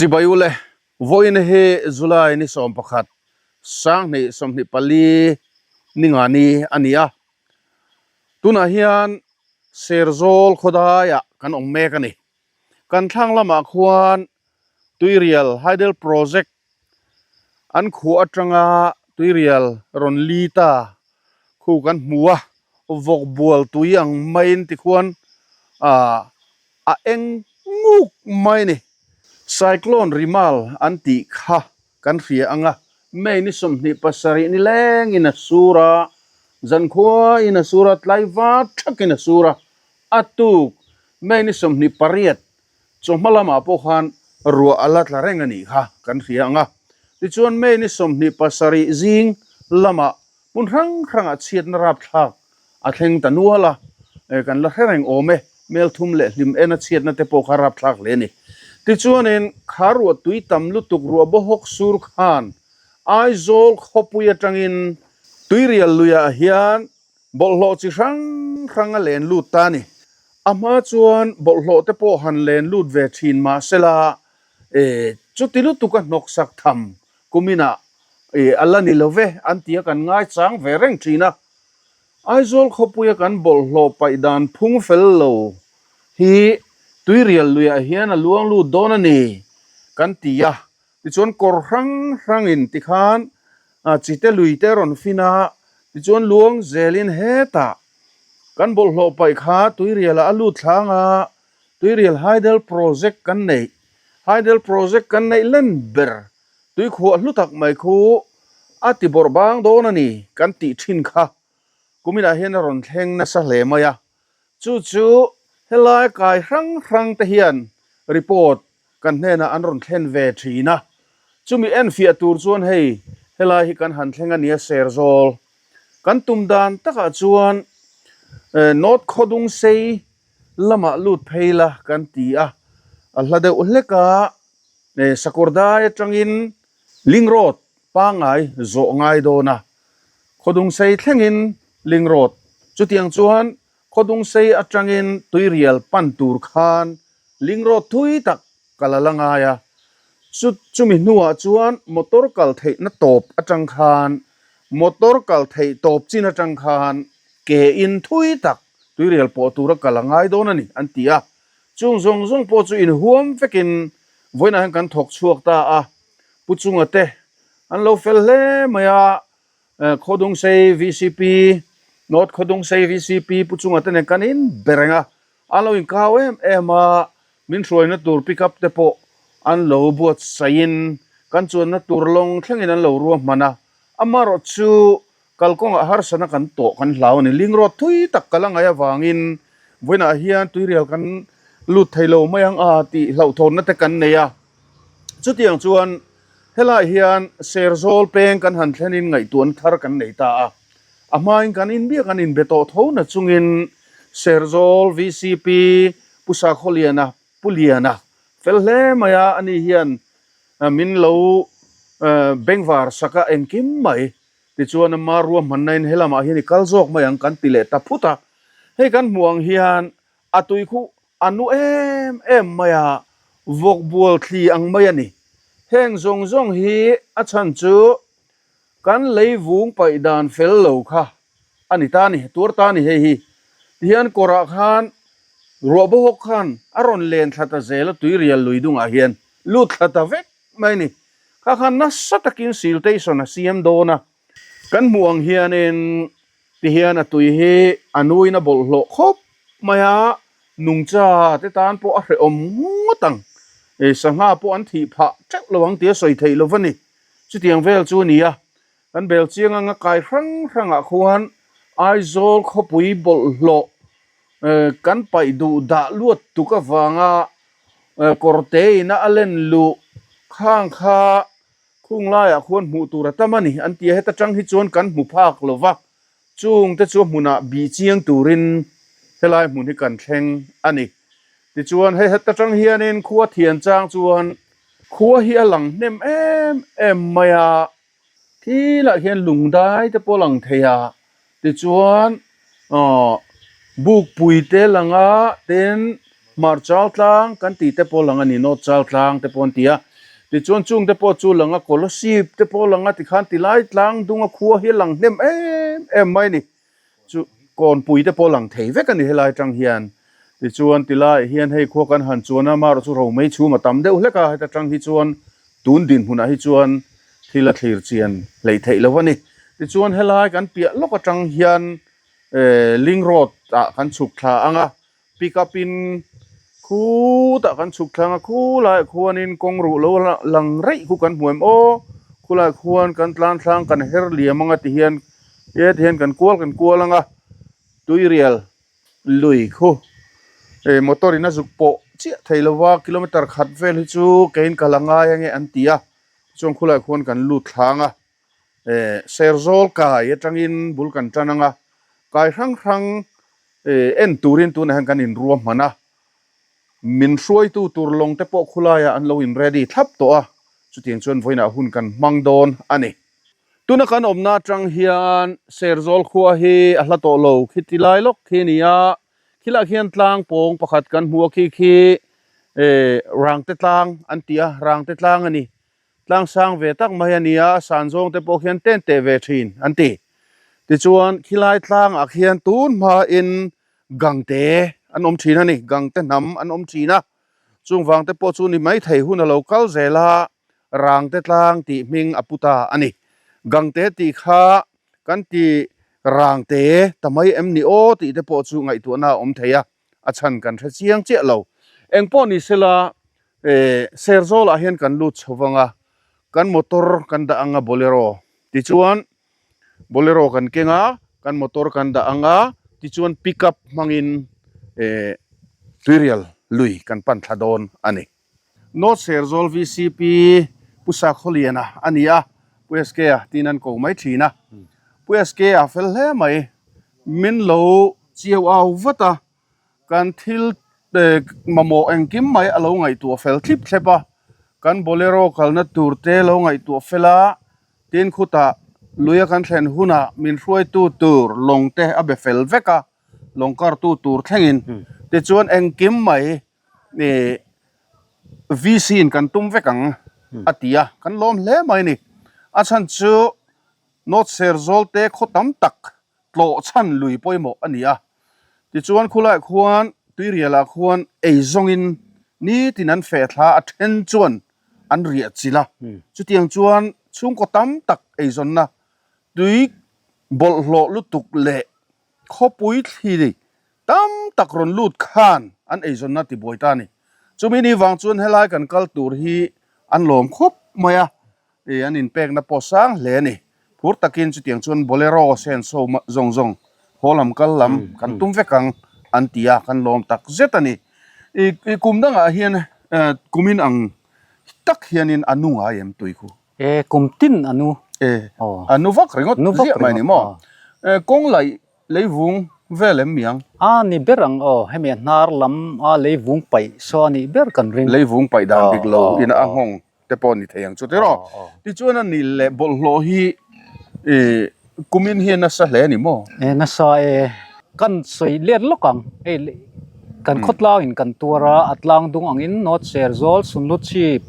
Chibai ule, vawiin hi July ni 11, 2024 ni nga ni a ni a. Tunah hian Serzawl khawdaiah kan awm mek a ni. Kan thlang lamah khuan Tuirial Hydel Project An khuah atanga tuirial rawn li ta khu kan hmu a, vawk bual tui ang maiin tikhuan ah a eng nguk mai a ni. Cyclone Rimal an tih kha kan hria ang a, May ni 27 ni lengin a sur a, zankhuain a sur a, tlaivar thakin a sur a, a tuk May ni 28 Chawhma lamah pawh khan ruah a la tla reng a nih kha kan hria ang a. Tichuan May ni 27 zing lamah hmun hrang hrangah chhiatna rapthlak a thleng ta nual a, kan la hre reng awm e, mel thum leh hlim ena chhiatna te pawh kha rapthlak hle a ni. Tichuanin kha ruah tui tam lutuk ruah bawhawk sur khan Aizawl khawpui atangin Tuirial luiah hian Bawlhhlawh chi hrang hrang a len lut ta a ni. A hma chuan bawlhhlawh te pawh han len lut ve thin mah sela, e, chuti lutuk a hnawksak tham kuminah e, a la ni lo ve an ti a kan ngaichang ve reng thin a. Aizawl khawpuia kan bawlhhlawh paih dan phung fel lo hi Tuirial luiah hian a luang lut dawn a ni kan ti a. Tichuan kawr hrang hrangin tikhan chite lui te rawn fin a, tichuan luang zelin hetah kan bawlhhlawh paih kha tuirialah a lut thlang a, tuirial hydel project kan neih, hydel project kan neih len ber tuikhuah hlu tak mai khu a ti bawrh bang dawn a ni kan tih thin kha kuminah hian a rawn thleng nasa hle mai a, chu chu helai kai hrang hrang te hian report Kan hnenah an rawn thlen ve thin a, chumi enfiah tur chuan hei helai hi kan han thleng a nia Serzawl. Kan tum dan takah chuan North Khawdungsei lamah lut phei la kan ti a, a hla deuh hlek a, Sakawrdai atangin Ling Road pangngai zawh ngai dawn a, Khawdungsei thlengin Ling Road chutiang chuan Khawdungsei atangin Tuirial pan tur khan Ling road thui tak kal a la ngai a, chu chumi hnuah chuan motor kal theihna tawp atang khan motor kal theih tawp chin atang khan ke in thui tak tuirial pawh tura kal a ngai dawn a ni an ti a. Chung zawng zawng pawh chu inhuam vekin vawiinah hian kan thawk chhuak ta a, Pu Chunga te an lo fel hle mai a, Khawdungsei vcp, North Khawdungsei vcp Pu Chunga te nen kan in ber reng a, An lo inkau em em a, min hruaina tur pick up te pawh an lo buatsaihin kan chuanna tur lawng thlengin an lo ruahman a. Amaherawh chu kalkawngah harsana kan tawh kan hlau a ni. Ling road thui tak kal a ngaih avangin vawiinah hian tuirial kan lut thei lo mai ang a tih hlauhthawnna te kan nei a. Chutiang chuan helaiah hian Serzawl peng kan han thlenin ngaihtuahna thar kan nei ta a. A hmain kan inbiak an inbe tawh tho na chungin Serzawl vcp Pu Sakhawliana, Pu Liana fel hle mai a, ani hian min lo bengvar sak a engkim mai. Tichuan ama ruahmanna in helamah hian i kal zawk mai ang kan ti leh ta phut a. Hei kan hmuh ang hian a tui khuh a nu em em mai a, vawk bual thli ang mai a ni. Heng zawng zawng hi a chhan chu Kan lei vung paih dan fel lo kha a ni ta a ni, tuar ta a ni hei hi. Tihian kawrah khan ruah bawhawk khan a rawn len thla ta zel a tuirial lui dungah hian lut thla ta vek mai a ni. Kha khan nasa takin siltation a siam dawn a. Kan hmuh ang hianin tihian a tui hi a nuin a bawlhhlawh khawp mai a, nungcha te tan pawh a hrehawm ngawt ang. Sangha pawh an thih phah teuh lo ang tih a sawi theih lo va ni. Chutiang vel chu a ni a, kan bel chiang anga kai hrang hrangah khuan Aizawl khawpui bawlhhlawh kan paih duh dah luat tuk avanga kawrte ina a len luh khang kha khung laiah khuan hmuh tur a tam a ni an ti a, heta tang hi chuan kan hmu phak lo va, Chungte chu hmunah bih chiang turin helai hmun hi kan thleng a ni. Tichuan hei heta tang hianin khua thian chang chuan khua hi a lang hnem em em mai a, thilah hian lungdai te pawh a lang thei a, tichuan aw bukpui te lang a, tin hmar chal tlang kan tih te pawh a lang a ni, north chal tlang te pawh an ti a. Tichuan chung te pawh chu lang a, Kolasib te pawh lang a tikhan tilai tlang dung a khua hi a lang hnem em em mai a ni. Chu kawnpui te pawh lang thei vek a ni helai atang hian. Tichuan tilaiah hian hei khua kan han chuan a, amaherawh chu romei chhum a tam deuh hlek a, heta tang hi chuan tun dinhmunah hi chuan thil a thlir chian hleih theih lo a ni. Tichuan helai kan piah lawk atang hian Link road ah kan chhuk thla ang a, Pick up in khutah kan chhuk thlang a, khulaiah khuanin kawng ruh lo lang reih khu kan hmu em aw, khulaiah khuan kan tlan thlang kan her liam anga tihian e tihian kan kual kan kual anga tuirial lui khu eh motor in a zuk pawh chiah thei lova kilometer khat vel hi chu keiin kal a ngai ange an ti a, tichuan khulaiah khuan kan lut thlang a eh Serzawl kai atangin bul kan tan anga kai hrang hrang En turin tunah hian kan inruahman a, min hruaitu tur lawng te pawh khulaiah an lo in ready thlap tawh a, chutiang chuan vawiinah hun kan hmang dawn a ni. Tuna kan awmna atang hian Serzawl khua hi a hla tawh lo khi ti lai lawk khi a ni a, khilaiah khian tlang pawng pakhat kan hmu a khi khi Rangte tlang an ti a, Rangte tlang a ni. Tlang sang ve tak mai a ni a, a san zawng te pawh khian ten teh ve thin an ti. Tichuan khilai tlangah khian tun hmain Gangte an awm thin a ni, Gangte hnam an awm thin a. Chung vang te pawh chu ni mai thei hun a lo kal zel a, Rangte tlang tih hming a pu ta a ni. Gangte tih kha kan ti Rangte ta mai em ni aw tih te pawh chu ngaihtuahna a awm thei a. a chhan kan hre chiang chiah lo. Eng pawh ni sela eh Serzawlah hian kan lut chho vang a, kan motor kan dah ang a Bolero tichuan Bolero kan keng a, kan motor kan dah ang a, tichuan pick up hmangin eh Tuirial lui kan pan thla dawn a ni. North Serzawl VCP Pu Sakhawliana a ni a, Pu SK-a tiin an ko mai thin a. Pu SK-a fel hle mai. Min lo chiau au vat a, kan thil mamawh engkim mai a lo ngaihtuah fel thlip thlep a, kan bolero kalna tur te lo ngaihtuah fel a, tin khutah luia kan thlen hunah min hruaitu tur lawng te a be fel vek a, lawng kartu tur thlengin tichuan engkim mai VC in kan tum vek ang a ti a, kan lawm hle mai a ni. A chhan chu North Serzawl te khaw tam tak tlawh chhan lui pawimawh a ni a. Tichuan khulaiah khuan Tuirialah khuan ei zawngin nitin an feh thla a then chuan an riah chilh a. Chutiang chuan chhungkaw tam tak eizawnna tui bawlhhlawh lutuk leh khawpui thli tam tak rawn lut khan an eizawnna tibuai ta a ni. Chumi ni vang chuan helai kan kal tur hi an lawm khawp mai a. Ih an inpekna pawh sang hle a ni. Phur takin chutiang chuan Bolero senso zawng zawng haw lam kal lam kan tum vek ang an ti a, kan lawm tak zet a ni. Ih kum dangah hian kumin ang tak hianin a nu ngai em tui khu? E kum tin a nu. E a nu vak ringawt ziah mai ni maw? Kawng laih leivung vel em mi ang? A ni ber ang aw, hemi a hnar lam a leivung paih saw a nih ber kan ring. Leivung paih dan dik lo in a nghawng te pawh ni thei ang chu tiraw. Tichuan a ni leh bawlhhlawh hi ih kumin hi a nasa hle a ni maw? E nasa e, kan sawi let lawk ang, hei kan khawtlang in kan tuar a, a tlang dung angin North Serzawl, Sunluchhip,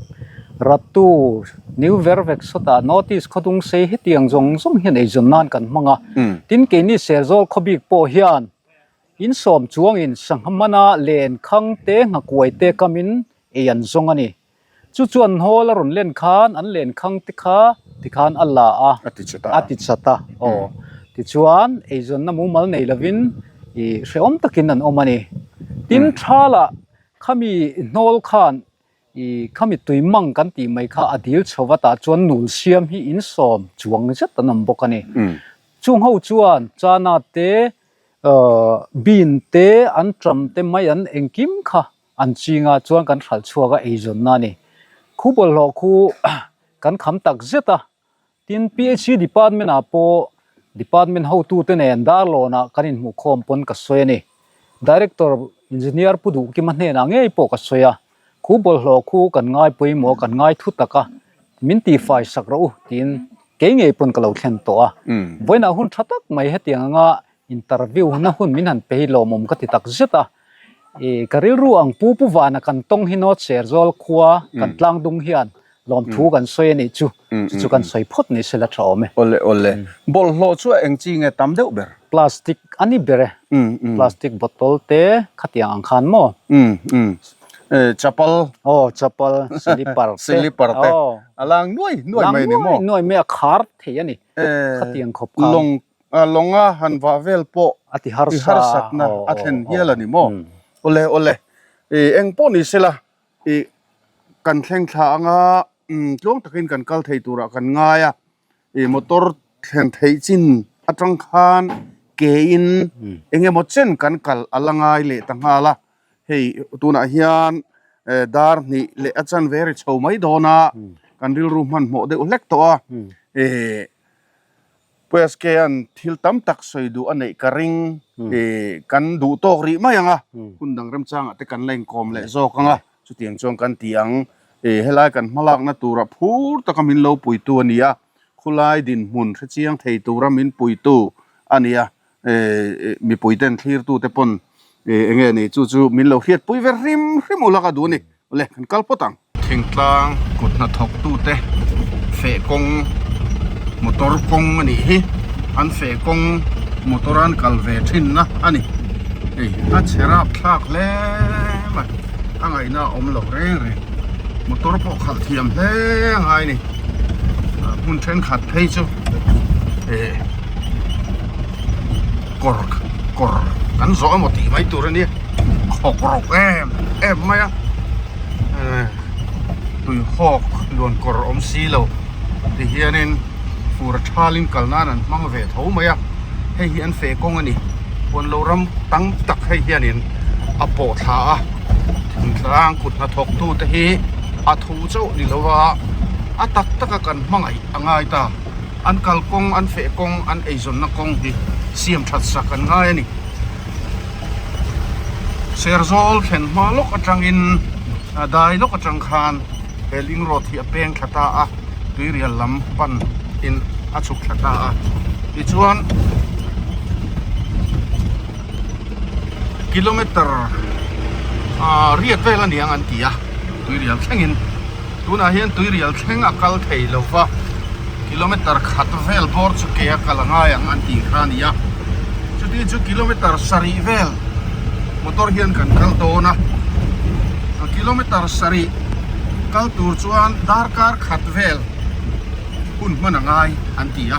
Ratu, New Vervek sawtah North East khawdung sei hetiang zawng zawng hian eizawn nan kan hmang a, tin keini Serzawl khawbik pawh hian insawm chuangin sangha mana len khang te nghakuai te kamin ei an zawng a ni. Chu chuan hnawl a rawn len khan an len khang te kha tikhan a la a, a ti chat a, a ti chat a, aw. Tichuan eizawnna mumal nei lovin ih hrehawm takin an awm a ni. Tin thalah khami hnawl khan ih khami tui mang kan tih mai kha a dil chho va tah chuan nul siam hi insawm chuang zet an awm bawk a ni. Chung ho chuan chana te bean te an ṭam te mai an engkim kha An chingah chuan kan hralh chhuak a eizawnna a ni. Khu bawlhhlawh khu kan kham tak zet a, tin PHC department ah pawh department hotute nen Darlawnah kan inhmuhkhawm pawn ka sawi a ni. Director Engineer Pu Duhkima hnenah ngei pawh ka sawi a, khu bawlhhlawh khu kan ngai pawimawh kan ngai thu tak a, min tihfai sak rawh u tiin kei ngei pawn ka lo thlen tawh a. Vawiinah hun tha tak mai hetiang anga Interview na hun min han pe hi lawmawm ka ti tak zet a, i ka rilru ang pu pu vana kan tawng hi North Serzawl khua kan tlang dung hian Lawmthu kan sawi a nih chu, chu chu kan sawi phawt ni sela tha awm e. Awle awle, bawlhhlawh chu a eng chi nge tam deuh ber? Plastic a ni ber e, plastic bottle te khatiang ang khan maw? Chapal. Aw chapal, slipper te. Slipper te, a lang nuai nuai mai ni maw? Lang nuai nuai mai a khar thei a ni, khatiang khawp khan. Lawng lawnga han vah vel pawh a ti harsatna a thlen hial a ni maw? Awle awle, eng pawh ni sela Ih kan thleng thla anga tluang takin kan kal thei turah kan ngai a, ih motor thlen theih chin atang khan ke in eng emaw chen kan kal a la ngai leh ta nghal a, hei tunah hian dar hnih leh a chanve ri chho mai dawn a, kan rilru hmanhmawh deuh hlek tawh a, ih. PSK-a'n thil tam tak sawi duh a neih ka ring i kan duh tawk rih mai ang a, hun dang remchangah te kan la inkawm leh zawk ang a, chutiang chuan kan ti ang. I helai kan hmalakna tura phur taka min lo puitu a ni a, khulai dinhmun hrechiang thei tura min puitu a ni a, i mipuiten thlirtute pawn i enge ni chu chu min lo hriatpui ve hrim hrim ula ka duh a ni. Awle kan kal phawt ang. Thingtlang kut hnathawk tute feh kawng motor kawng a nih hi an feh kawng motor an kal ve thin na a ni hei a chhe rap thlak hle mai a ngaihna a awm lo reng reng motor pawh khalh thiam hle a ngai a ni hmun thenkhat phei chu eh kawr kawr kan zawh emaw tih mai tur a nia khawk rawk em em mai a eh tui hawk luan kawr awm si lo ti hianin fur a thalin kal nan an hmang ve tho mai a hei hi an feh kawng a ni huan lo ram tam tak hei hianin a pawh thla a thingtlang kut hnathawk tu te hi a thu chauh ni lo a a tak tak a kan hmangaih a ngai ta. An kalkawng, an feh kawng, an eizawnna kawng hi siam that sak an ngai a ni. Serzawl thlen hma lawk atangin dai lawk atang khan he ling road hi a peng thla ta a, tuirial lam pan in a chhuk thla ta a. Tichuan kilometer riat vel a niang an ti a, tuirial thlengin. Tunah hian tuirial thleng a kal thei lo va, kilometer khat vel bawr chu ke a kal a ngai ang an tih kha a ni a. Chuti chu kilometer sarih vel motor hian kan kal dawn a, kilometer sarih kal tur chuan darkar khat vel hun hman a ngai an ti a.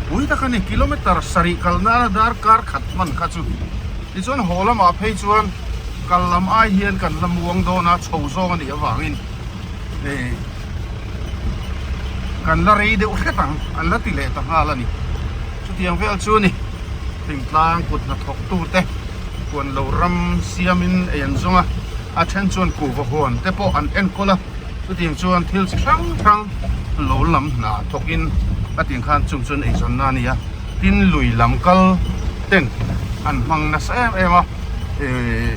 Pui tak a ni, kilometer sarih kal nana darkar khat hman kha chu. Tichuan haw lamah phei chuan kal lam ai hian kan la muang dawn a, chho zawng a nih avangin eh kan la rei deuh hret ang, an la ti leh ta nghal a ni. Chutiang vel chu a ni, thingtlang kut hnathawk tute huan lo ram siamin ei an zawng a, a then chuan kuhva huan te pawh an enkawl a, chutiang chuan thil chi hrang hrang lo lam hna thawkin a tih khan chung chuan eizawnna a ni a. Tin lui lam kal ten an hmang nasa em em a, eh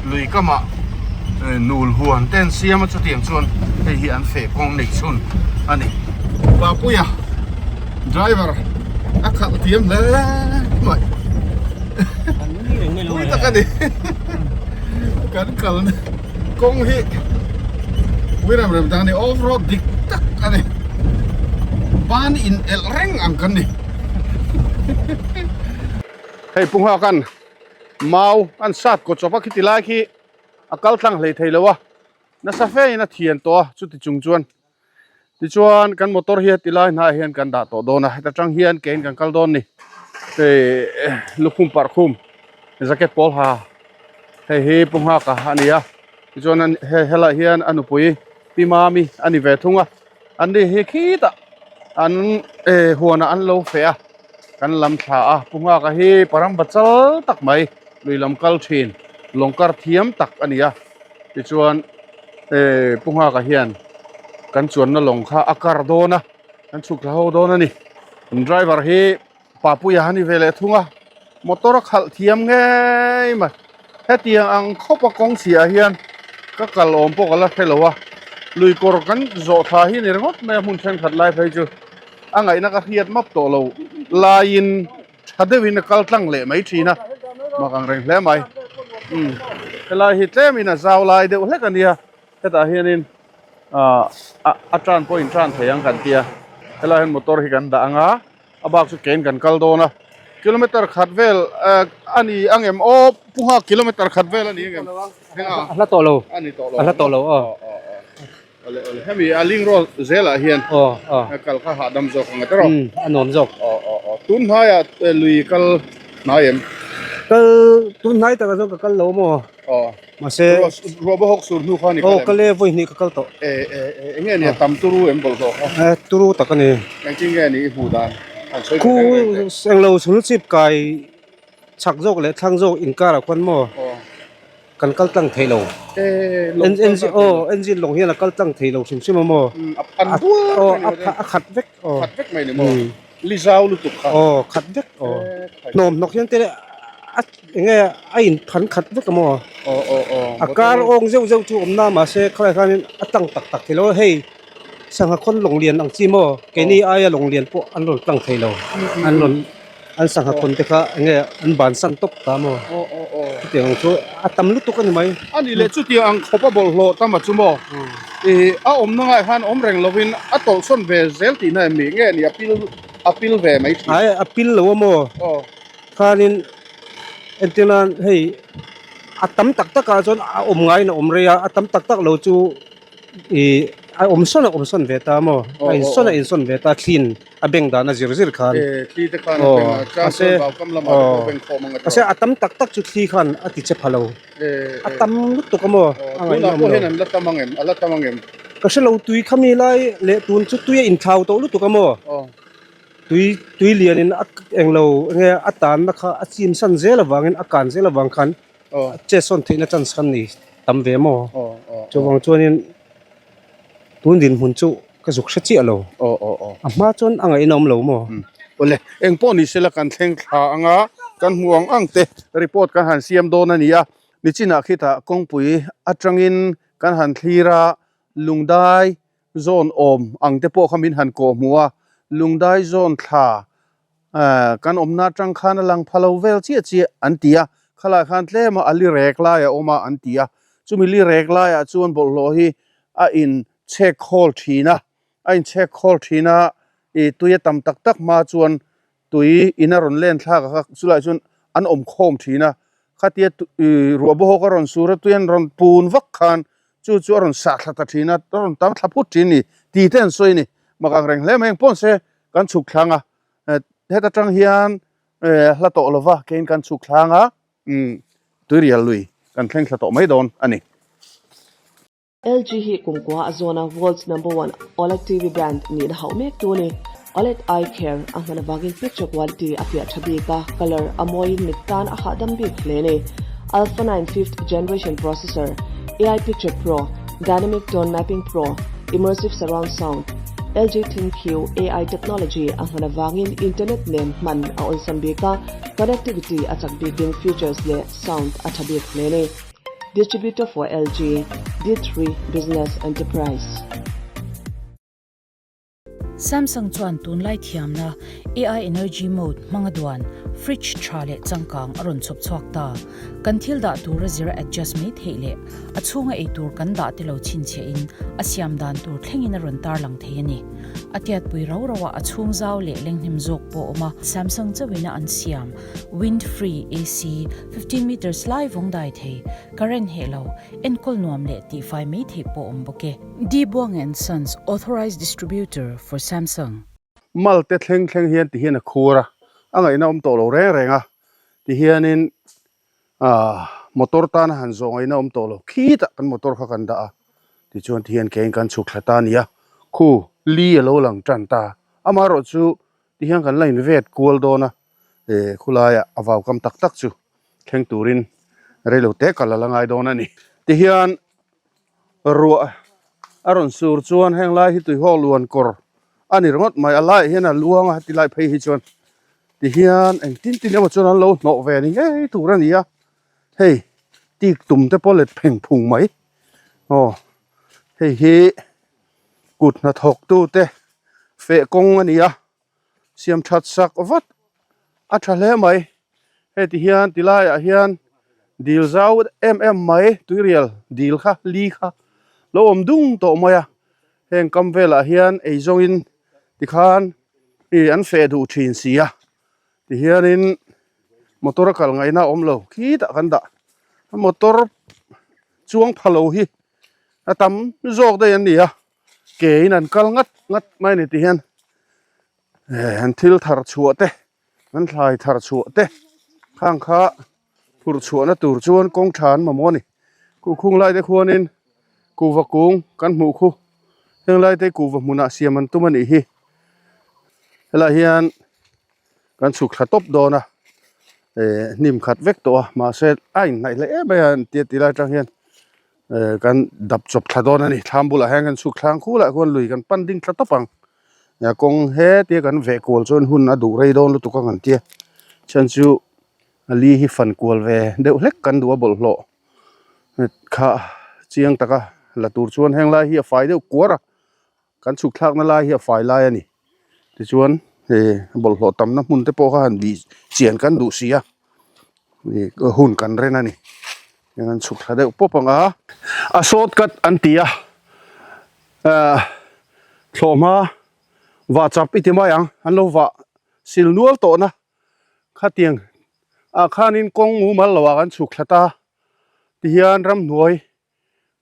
lui kamah nul huan te an siam a chutiang chuan hei hi an feh kawng neih chhun a ni. Papuia driver a khalh thiam hle mai pui tak a ni kan kalna kawng hi pui rem rem tak a ni off road dik tak a ni ban in elh reng ang kan ni. Hei Pu Nghakan mau an sat kaw chawp a khiti lai khi a kal tlang hlei thei lo a, nasa fe in a thian tawh a chuti chung chuan tichuan kan motor hi heti lai hnaiah hian kan dah tawh dawn a heta tang hian kein kan kal dawn ni hei lukhum parhkhum jacket pawl ha hei hi Pu Nghaka a ni a tichuan helaiah hian a nupui Pi Mami a ni ve thung a. An ni hi khitah an eh huanah an lo feh a, kan lam thla a, Pu Nghaka hi paramba chal tak mai lui lam kal thin lawng kar thiam tak a ni a, tichuan eh Pu Nghaka hian kan chuanna lawng kha a kar dawn a, kan chhuk thla ho dawn a ni. Driver hi Papuia a ni ve leh thung a, motor a khalh thiam ngei mai. Hetiang ang khawp a kawng chhiah hian ka kal awm pawh ka la hre lo a, lui kawr kan zawh thla hi a ni ringawt mai a, hmun thenkhat lai phei chu a ngaihna ka hriat map tawh lo laiin tha deuhin a kal tlang leh mai thin a, mak ang reng hle mai. Umm helai hi tlemin a zau lai deuh hlek a nia, hetah hianin. Ahh a tan pawh in tan thei ang kan tia helai hian motor hi kan dah ang a a bak chu kein kan kal dawn a kilometer khat vel eh a ni ang em aw pu nghak kilometer khat vel a ni ang em a hla tawh lo a ni tawh lo a hla tawh lo aw awle awle hemi a ling road zelah hian aw aw kal kha hahdam zawk ang a tawh a nuam zawk aw aw aw tun hnaiah lui kal hnai em kal tun hnai takah chuan ka kal lo maw aw Mahse Ruah bawhawk sur hnu kha ni kal em? Aw kal e, vawi hnih ka kal tawh. E e e enge nia tam turu em bawlhhlawh kha? E turu tak a ni. Engtin nge ni i hmuh dan? Han sawi ve reng reng teh. Khu englo chhul chip kai chhak zawk leh thlang zawk inkarah khuan maw kan kal tlang thei lo. E lawng kal tlang thei lo. Aw engine lawng hian a kal tlang thei lo hrim hrim a maw? A phan buar mai ni maw? A khat vek aw. Khat vek mai ni maw? Li zau lutuk kha. Aw khat vek aw. Hnawm hnawk hian te a enge a in phan khat vek a maw? Aw aw aw. A kar awng zeuh zeuh chu awm na mahse khalai khanin a tlang tak tak thei lo a hei sangha khawn lawng lian ang chi maw keini aia lawng lian pawh an rawn tlang thei lo an rawn an sangha khawn te kha enge an bansan tawp ta maw? Aw aw aw. Chutiang ang chu a tam lutuk a ni mai. A nih leh chutiang ang khawp a bawlhhlawh tam a chu maw? Ih a awmna ngaiah khan awm reng lovin a tawlhsawn ve zel tihna em ni? Nge ni a pil a pil ve mai thin? Ai a pil lo a maw? Aw. Khanin entir nan hei a tam tak takah chuan a awm ngaiin a awm rei a, a tam tak tak lo chu ih a awm sawn a awm sawn ve ta maw? A insawn a insawn ve ta thlin. a beng dan a zir zir khan thli te khan a beng a chang chuan vau kam lamah te pawh a beng khawm ang a mahse a tam tak tak chu thli khan a ti che pha lo a tam lutuk a maw a ngaihna awm lo tunah pawh hian an la tam ang em a la tam ang em ka hre lo tui khami lai leh tun chu tui a inthlau tawh lutuk a maw tui tui lianin a englo enge a tanna kha a chim san zel avangin a kan zel avang khan a chet sawn theihna chance khan nei tam ve maw chuvang chuanin tun dinhmun chu Ka zuk hre chiah lo. Aw aw aw. A hma chuan a ngaihna awm lo maw? Awle, eng pawh ni sela kan thleng thla ang a, kan hmu ang ang te report kan han siam dawn a ni a. Nichinah khitah kawngpui atangin kan han thlir a, Lungdai zawn awm ang te pawh kha min han kawh hmu a, Lungdai zawn thla kan awmna atang khan a lang pha lo vel chiah chiah an ti a, khalai khan tlema a li rek lai a awm a an ti a, chumi li rek laiah chuan bawlhhlawh hi a in chhek khawl thin a, a in chhek khawl thin a, ih tui a tam tak tak hma chuan tui in a rawn len thlak a kha chulaiah chuan an awm khawm thin a, khatia ih ruah bawhawk a rawn sur a tui an rawn pun vak khan chu chu a rawn sah thla ta thin a, a rawn tam thla phut thin a ni tih te an sawi a ni, mak ang reng hle mai engpawh se kan chhuk thlang a, heta tang hian hla tawh lova keiin kan chhuk thlang a, umm tuirial lui kan thleng thla tawh mai dawn a ni. LG hi kumkua a zawn a World's Number One OLED TV brand nihna hauh mek tu a ni. OLED Eye Care a hman avangin picture quality a fiah tha bik a, colour a mawiin mit tan a hahdam bik hle a ni. Alpha 9 fifth generation processor, AI Picture Pro, Dynamic Tone Mapping Pro, Immersive Surround Sound, LG ThinQ AI technology a hman avangin internet nen hman a awlsam bik a, connectivity a chak bikin features leh sound a tha bik hle a ni. Distributor for LG, D3 Business Enterprise. Samsung chuan tunlai thiamna AI Energy Mode hmanga duan fridge tha leh changkang a rawn chhawp chhuak ta. Kan thil dah tur a zira adjust mai theih leh a chhunga ei tur kan dah te lo chhinchhiah in a siam dan tur thlengin a rawn tarlang thei a ni. A tiatpui rau rauah a chhung zau leh lenghnem zawk pawh a awm a, Samsung chauhin a an siam Wind free AC, 15 meters lai vawng dai thei, current heh lo, enkawl nuam leh tihfai mai theih pawh awm bawk e. D Buang and Sons Authorized Distributor for Samsung. Mal te thleng thleng hian ti hian a khur a, a ngaihna awm tawh lo reng reng a, ti hianin aah motor tana han zawh ngaihna awm tawh lo khitah kan motor kha kan dah a, tichuan ti hian keiin kan chhuk thla ta a ni a, khu li a lo lang tan ta, amaherawhchu Ti hian kan la in vet kual dawn a, eh khulaiah a vau kam tak tak chu thleng turin reilo te kal a la ngai dawn a ni. Ti hian ruah a rawn sur chuan heng lai hi tuihawk luan kawr a ni ringawt mai, a laiah hian a luang a ti lai phei hi chuan ti hian engtin tin emaw chuan an lo hnawh ve ni ngei tur a ni a, hei tik tum te pawh let pheng phung mai aw hei hi kut hnathawk tute feh kawng a ni a siam that sak vat a tha hle mai heti hian ti laiah hian dil zau em em mai tuirial dil kha li kha lo awm dung tawh mai a. Heng kam velah hian eizawngin tikhan ih an feh duh thin si a tihianin motor a kal ngaihna a awm lo khitah kan dah a motor chuang pha lo hi a tam zawk daih an ni a ke in an kal ngat ngat mai a ni tihian eh an thil thar chhuah te an thlai thar chhuah te khang kha phurh chhuahna tur chuan kawng tha an mamawh a ni kuhkhung lai te khuanin kuhva kung kan hmuh khu heng lai te kuhva hmunah siam an tum a nih hi helaiah hian kan chhuk thla tawp dawn a eh hnim khat vek tawh a mahse a inhnaih hle em mai a an tia ti lai atang hian eh kan dap chawp thla dawn a ni thlam bulah hian kan chhuk thlang khulah khuan lui kan pan ding thla tawp ang a kawng hetia kan veh kual chuan hun a duh rei dawn lutuk ang an tia chhan chu a li hi fan kual ve deuh hlek kan duh a bawlhhlawh kha chiang taka la tur chuan heng lai hi a fai deuh kuar a kan chhuk thlakna lai hi a fai lai a ni tichuan he bawlhhlawh tamna hmun te pawh kha han bih chian kan duh si a ih hun kan ren a ni an chhuk thla deuh pawp ang a a short cut an ti a ah thlawhhma vah chap i ti mai ang an lo vah sil nual tawh na khatiang ah khanin kawng mumal lo ah kan chhuk thla ta tihian ramhnuai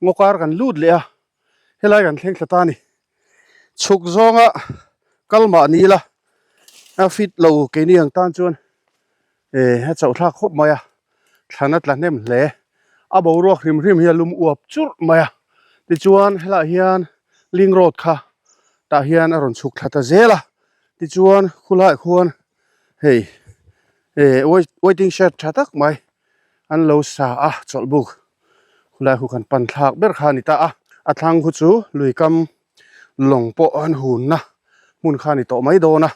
ngaw kar kan lut leh a helai kan thleng thla ta a ni chhuk zawnga kal mah ni ila a fit lo keini ang tan chuan eh a chauh thlak khawp mai a thlan a tla hnem hle a boruak hrim hrim hi a lum uap churh mai a tichuan helaiah hian link road kha tah hian a rawn chhuk thla ta zel a tichuan khulaiah khuan hei eh waiting shed tha tak mai an lo sa a chawlhbuk khulai khu kan pan thlak ber kha a ni ta a a thlang khu chu lui kam lawng pawh an hunna hmun kha a ni tawh mai dawn a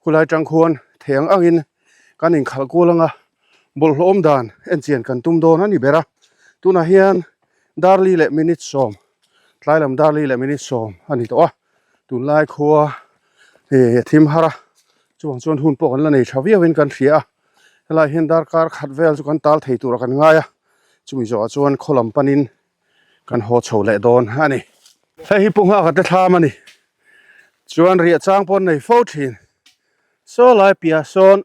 khulai tang khuan thei ang angin kan inkhalh kual anga bawlhhlawh awm dan en chian kan tum dawn a ni ber a tunah hian darli leh minute sawm tlai lam darli leh minute sawm a ni tawh a tunlai khua ih a thim har a chuvang chuan hun pawh kan la nei tha viau in kan hria a helaiah hian darkar khat vel chu kan tal thei tur a kan ngai a chumi zawhah chuan khaw lam panin kan haw chho leh dawn a ni. Hei hi Pu Nghaka te thlam a ni chuan riah chang pawh an nei fo thin saw lai piah sawn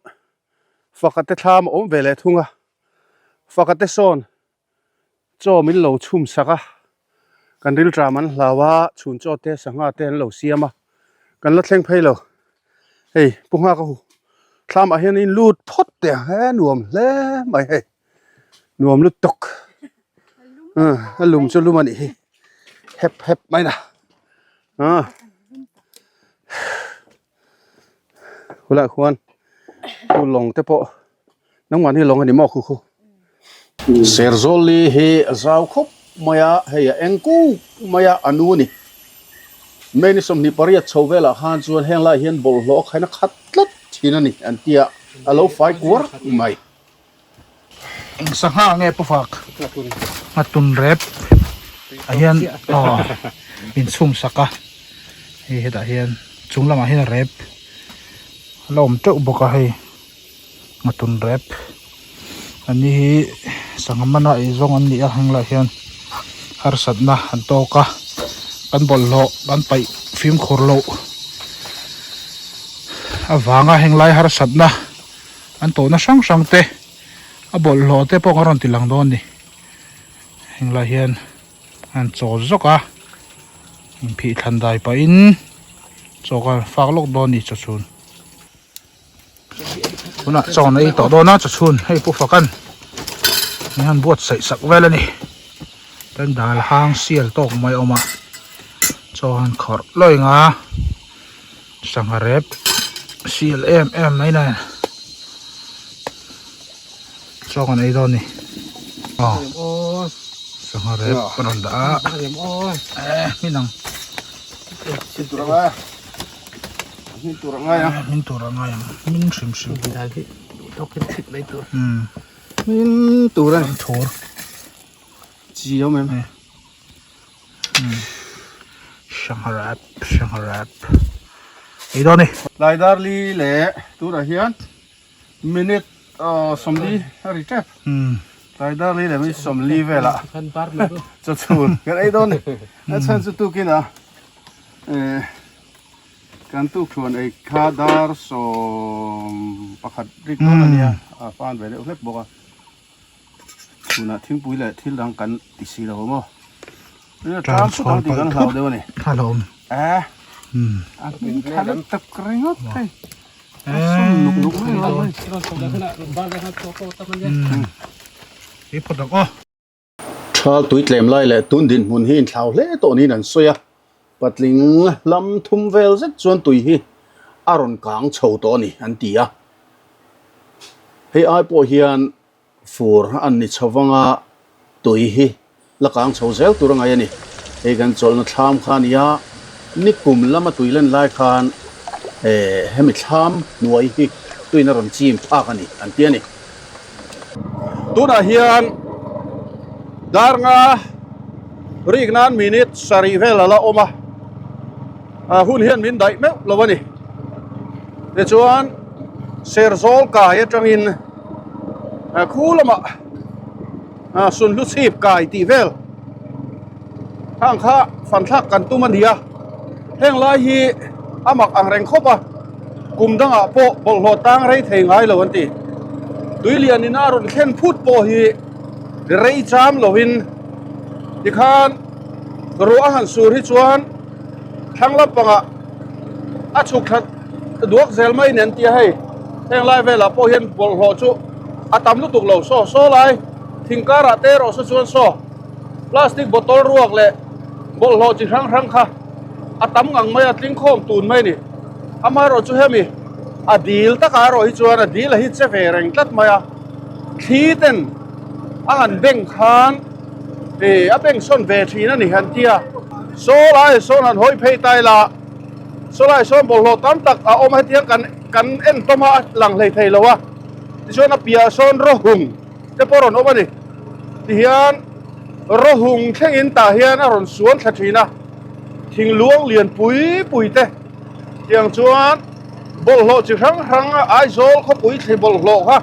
Faka te thlam a awm ve leh thung a Faka te sawn chaw min lo chhum sak a kan rilṭam an hlau a chhun chaw te sangha te an lo siam a kan la thleng phei lo hei pu nghak a hu thlam ah hian in lut phawt teh ang he nuam hle mai hei nuam lutuk a lum chu lum a nih hi hep hep mai na ah. Khulaiah khuan khu lawng te pawh nangmahni lawng a ni maw khu khu. Serzawli hi a zau khawp mai a, hei a eng kuk mai a, a nu a ni. May ni 28 chho velah khan chuan heng laiah hian bawlhhlawh a khaina khat tlat thin a ni an ti a, a lo fai kuar mai. Eng sangha nge pu fak nghatun rep ah hian aw in chhum sak a hei hetah hian chung lamah hian rep a la awm teuh bawk a hei nghatun rep an ni hi sangha mana ei zawng an ni a heng lah hian harsatna an tawk a kan bawlhhlawh kan paih fimkhur loh avanga henglai harsatna. An tawhna hrang hrang te a bawlhhlawh te pawh a rawn ti lang dawn a ni henglai hian an chaw zawk a inphih thlan dai pahin chaw kha fak lawk dawn a ni chaw chhun tunah chaw an ei tawh dawn a chaw chhun hei pu fakan min han buatsaih sak vel a ni chuan dal hang sial tawk mai a awm a chaw han khawrh lawih ang a. Sangha rep sial em em mai nen chaw kan ei dawn ni aw sangha rep ka rawn dah a eh hmin ang hmin tur a ngai ang hmin tur a ngai ang hmin hrim hrim hmin tur a ni thur chi awm em Sangha rep sangha rep ei dawn ni. Tlai dar li leh tunah hian minute 40 a ri tep. Tlai dar li leh minute 40 velah chawchhun kan ei dawn ni. A chhan chu tukin ah. Kan tukthuan ei kha dar 11 rik dawn a nia, a fan ve deuh hlek bawk a. Tunah thingpui leh thil dang kan ti si lo maw? Tlang phut ang tih kan hlau deuh a ni. Tha hlawm. Eh. A hming tha deuh tak ringawt hei. A sum nuk nuk mai lo mai. Ei phawt ang aw. Thal tui tlem lai leh tun dinhmun hi inthlau hle tawh niin an sawi a, patling hlam thum vel zet chuan tui hi a rawn kang chho tawh a ni an ti a. Hei ai pawh hian fur an ni chho vang a, tui hi la kang chho zel tur a ngaih a ni. Hei kan chawlhna thlam kha a ni a, nikum lama tui len lai khan hemi thlam hnuai hi tuin a rawn chim phak a ni an ti a ni. Tunah hian dar nga rik nan minute sarih vel a la awm a, a hun hian min daih meuh lo a ni. Tichuan Serzawl kai atangin khu lamah Sunhlu chhip kai tih vel khang kha fan thlak kan tum a ni a, heng lai hi a mak ang reng khawp a, kum dangah pawh bawlhhlawh tang rei thei ngai lo an ti. Tui lian in a rawn thlen phut pawh hi rei cham lovin tikhan ruah a han sur hi chuan thlang lampangah a chhuk thla duak zel mai nen tia hei heng lai velah pawh hian bawlhhlawh chu a tam lutuk lo saw saw lai thing karah te erawh saw chuan saw plastic bottle ruak leh bawlhhlawh chi hrang hrang kha a tam ngang mai a tling khawm tun mai a ni amaherawh chu hemi a dil takah erawh hi chuan a dil a hi che ve reng tlat mai a thli ten a han beng khan ih a beng sawn ve thin a ni han tia saw lai sawn han hawi phei ta ila saw lai sawn bawlhhlawh tam tak a awm a hetiang kan kan en tawm a a lang hlei thei lo a tichuan a piah sawn rawhung te pawh a rawn awm a ni tihian rawhung thlengin tah hian a rawn suan thla thin a thing luang lian pui pui te tiang chuan bawlhhlawh chi hrang hrang Aizawl khawpui thli bawlhhlawh kha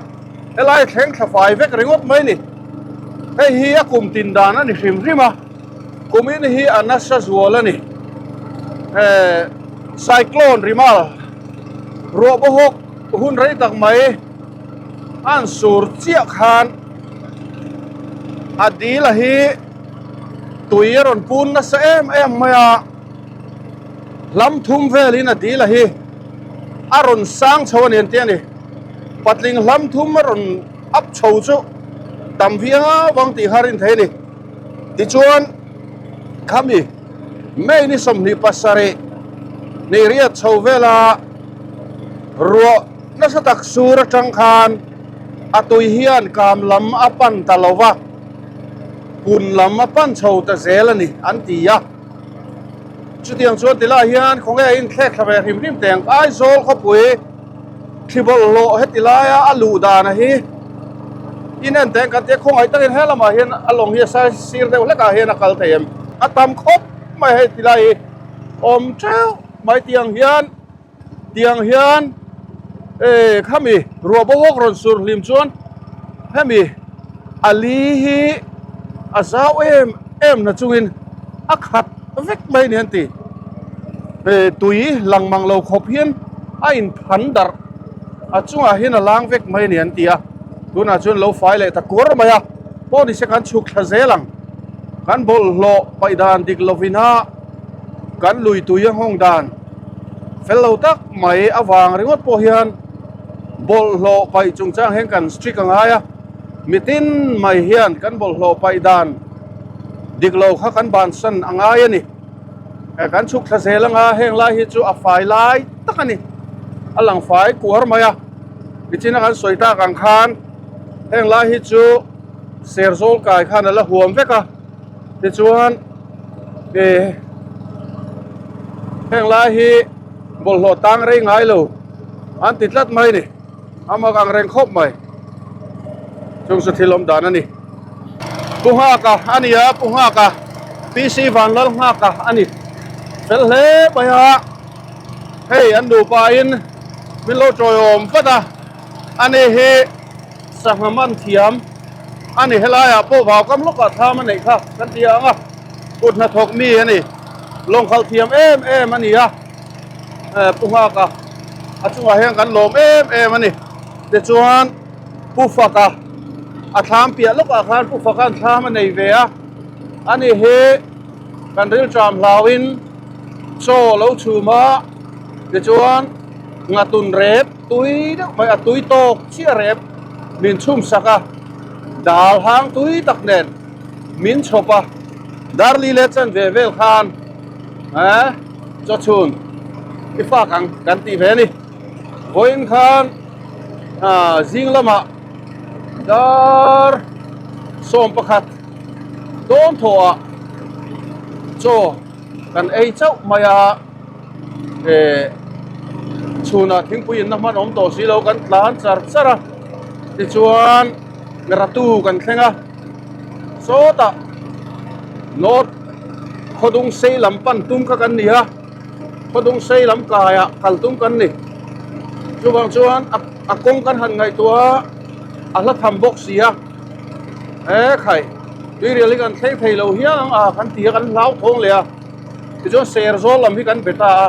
helai thleng thla fai vek ringawt mai a ni hei hi a kum tin dan a ni hrim hrim a kumin hi a nasa zual a ni eh cyclone rimal ruah bawhawk hun rei tak mai an sur chiah khan a dil a hi tui a rawn pun nasa em em mai a hlam thum velin a dil a hi a rawn sang chho a ni an ti a ni patling hlam thum a rawn up chho chu tam viau ang tih kha a rin thei a ni tichuan khami May ni 27 ni riat chho vela ruah nasa tak sur atang khan a tui hian kam lam a pan ta lo va, kun lam a pan chho ta zel a ni an ti a. Chutiang chuan ti lai hian khawnge a inthlek thla ve hrim hrim teng Aizawl khawpui thli bawlhhlawh heti laia a luh dana hi in en teng kan tia khawngaih takin he lamah hian a lawng hi a sai sir deuh hlekah hian a kal thei em a tam khawp mai hei ti lai hi awm teuh mai tiang hian Tiang hian eh khami ruah bawk rawn sur hlim chuan hemi a li hi a zau em em na chungin a khat vek mai a ni an ti. Eh tui lang mang lo khawp hian a inphan darh a chungah hian a lang vek mai a ni an ti a, tunah chuan lo fai leh ta kuar mai a, pawh ni se kan chhuk thla zel ang kan bawlhhlawh paih dan dik lovin a. Kan lui tui a nghawng dan fel lo tak mai avang ringawt pawh hian bawlhhlawh paih chungchang hian kan strict a ngai a, mitin mai hian kan bawlhhlawh paih dan dik lo kha kan bansan a ngai a ni. Kan chhuk thla zel anga heng lai hi chu a fai lai tak a ni, a lang fai kuar mai a, nichina kan sawi tak ang khan heng lai hi chu Serzawl kai khan a la huam vek a. Tichuan eh heng lai hi bawlhhlawh tang rei ngai lo an ti tlat mai ni a mak ang reng khawp mai chung chu thil awm dan a ni. Pu Nghaka a ni a, Pu Nghaka PC Vanlal Nghaka a ni fel hle mai a, hei an nupa in min lo tawiawm vat a, ani hi sangha man thiam. A ni helaiah pawh vau kam lawkah thlam a neih kha kan ti ang a, kut hnathawk mi a ni. Lawng khalh thiam em em a ni a, Pu Nghaka a chungah hian kan lawm em em a ni. Tichuan Pu Faka a thlam piah lawkah khan Pu Faka'n thlam a nei ve a, ani hi kan rilṭam hlauin chaw lo chhum a, tichuan ngatun rep tui deuh mai a tui tawk chiah rep min chhum sak a, dal hang tui tak nen min chhawp a, Darli leh chanve vel khan eh chaw chhun i fak ang kan tih ve a ni. Vawiin khan zing lamah dar 11 dawn thawhah chaw kan ei chauh mai a, eh chhunah thingpui inna hman awm tawh si lo kan tlan char char a, tichuan ratu kan thleng a, sawtah North khawdung sei lam pan tum kha kan ni a. Khawdung sei lam kaiah kal tum kan ni. Chuvang chuan a kawng kan han ngaihtuah a, a hla tham bawk si a. E khai, tuirial hi kan thleng thei lo hial ang a kan ti a, kan hlauthawng leh a. Tichuan Serzawl lam hi kan be ta a,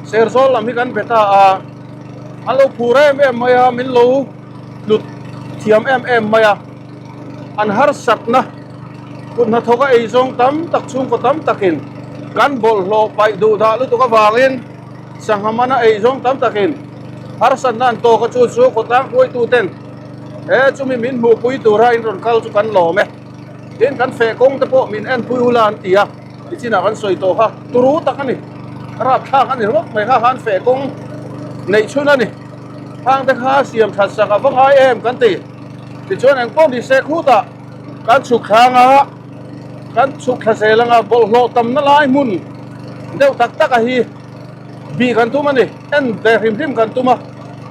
Serzawl lam hi kan be ta a, an lo phur em em mai a, min lo tlut thiam em em mai a. An harsatna kut hnathawka eizawng tam tak chhungkaw tam takin kan bawlhhlawh paih duh dah lutuk avangin sangha mana eizawng tam takin harsatna an tawk a chu chu khawtlang hruaituten he chumi min hmuhpui tura in rawn kal chu kan lawm e. Tin kan feh kawng te pawh min enpui ula an ti a, nichinah kan sawi tawh kha turu tak a ni, rapthlak a ni rawp mai kha khan feh kawng neih chhun a ni. Khang te kha siam that sak a va ngai em kan ti. Tichuan eng pawh ni se khutah kan chhuk thlang a, kan chhuk thla zel anga bawlhhlawh tamna lai hmun deuh tak tak a hi bih kan tum a ni, en ve hrim hrim kan tum a,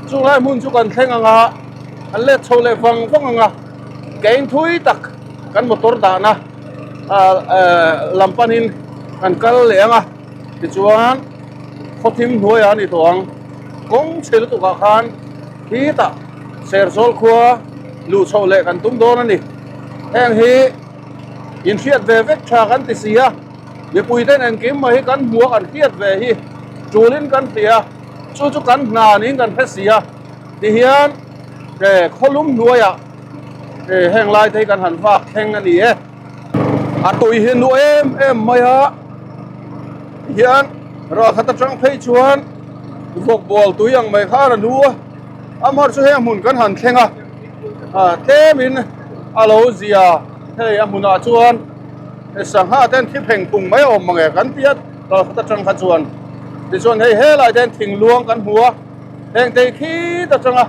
chung lai hmun chu kan thleng anga kan let chho leh vang vang anga kein thui tak kan motor dahna lam panin kan kal leh anga tichuan khawthim hnuaiah a ni tawh ang kawng chhe lutukah khan khitah Serzawl khua luh chhoh leh kan tum dawn a ni. Heng hi inhriat ve vek tha kan ti si a, mipuiten engkim mai hi kan hmuh a kan hriat ve hi tulin kan hria, chu chu kan hna niin kan hre si a, tihian khawlum hnuaiah heng lai te hi kan han vak thleng a ni e. A tui hi nu em em mai a, tihian ralkhat atang phei chuan vawkbual tui ang mai khan a nu a. Amar chu heng hmun kan han thleng a, tlemin a lo zia hei a hmunah chuan sangha ten thi pheng phung mai a awm mange kan ti a ralkhat atang kha chuan tichuan hei helai te hian thing luang kan hmu a heng te hi khit atanga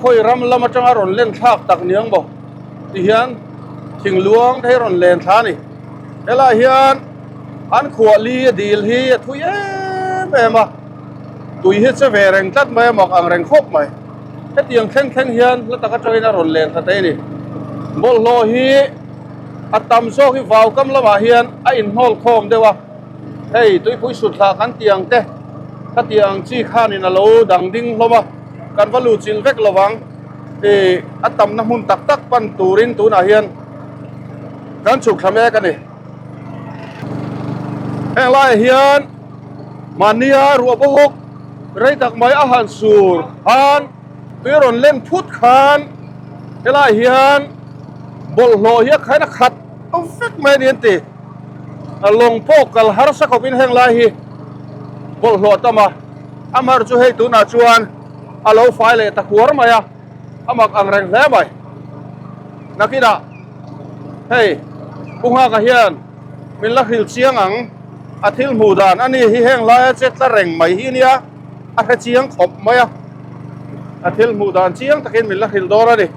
khawi ram lam atanga rawn len thlak tak niang maw tihian thing luang te hi rawn len thla a ni helaiah hian an khuah li a dil hi a thui em em a. Tui hi che ve reng tlat mai a mak ang reng khawp mai. Hetiang thleng thleng hian hla tak atangin a rawn len thla thei a ni. Bawlhhlawh hi a tam zawk hi vau kam lamah hian a inhnawl khawm deuh a. Hei tuipui sut hlah kan tih ang te khatiang ang chi khanin a lo dang ding hlawm a, kan va luh chilh vek lovang. Ih a tamna hmun tak tak pan turin tunah hian kan chhuk thla mek a ni. Heng laiah hian. Mahnia ruah bawk rei tak mai a han sur khan tui rawn len phut khan helaiah hian bawlhhlawh hi a khain a khat vek mai a ni an ti. A lawng pawh kal harsa khawpin heng lai hi bawlhhlawh a tam a, amar chu hei tunah chuan a lo fai leh ta kuar mai a, a mak ang reng hle mai. Nakinah hei Pu Nghaka hian Min la hrilh chiang ang, a thil hmuh dan a ni hi heng laia che tla reng mai hi nia, a hre chiang khawp mai a, a thil hmuh dan chiang takin min la hrilh dawn a ni,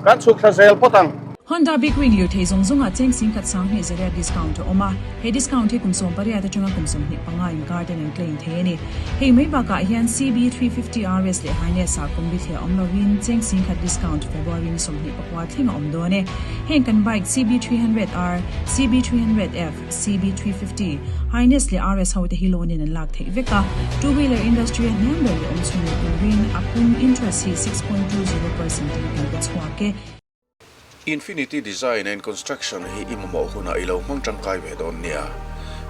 kan chhuk thla zel phawt ang. Honda Big Wing lirthei zawng zawngah cheng singkhat 20 zariat discount a awm a, he discount hi kum 18 atanga kum 25 inkar ten an claim thei a ni. Hei mai bakah hian CB350 RS leh Highness ah kum bithliah awm lovin cheng singkhat discount February ni 24 thleng a awm dawn e. Heng kan bike CB300R, CB300F, CB350, Highness leh RS ho te hi loan in an lak theih vek a. Two wheeler industry a hniam ber leh awm chhun leh turin a pum interest hi 6.20% in kan pe chhuak e. Infinity Design and Construction hi i mamawh hunah i lo hmang tangkai ve dawn nia.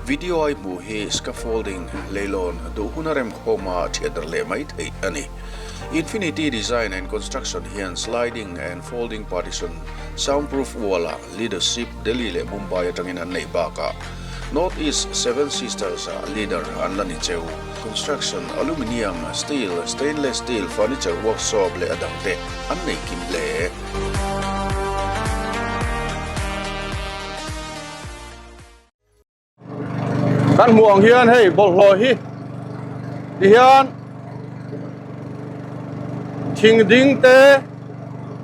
Video a i hmuh hi scaffolding, leilawn, duh huna remkhawma thiat darh leh mai theih a ni. Infinity Design and Construction hian sliding and folding partition, soundproof wall-ah leadership Delhi leh Mumbai atangin an neih bakah North East Seven Sisters-ah leader an la ni cheu. Construction, aluminium, steel, stainless steel, furniture workshop leh a dangte an nei kim hle. Kan hmuh ang hian hei bawlhhlawh hi tihian thing ding te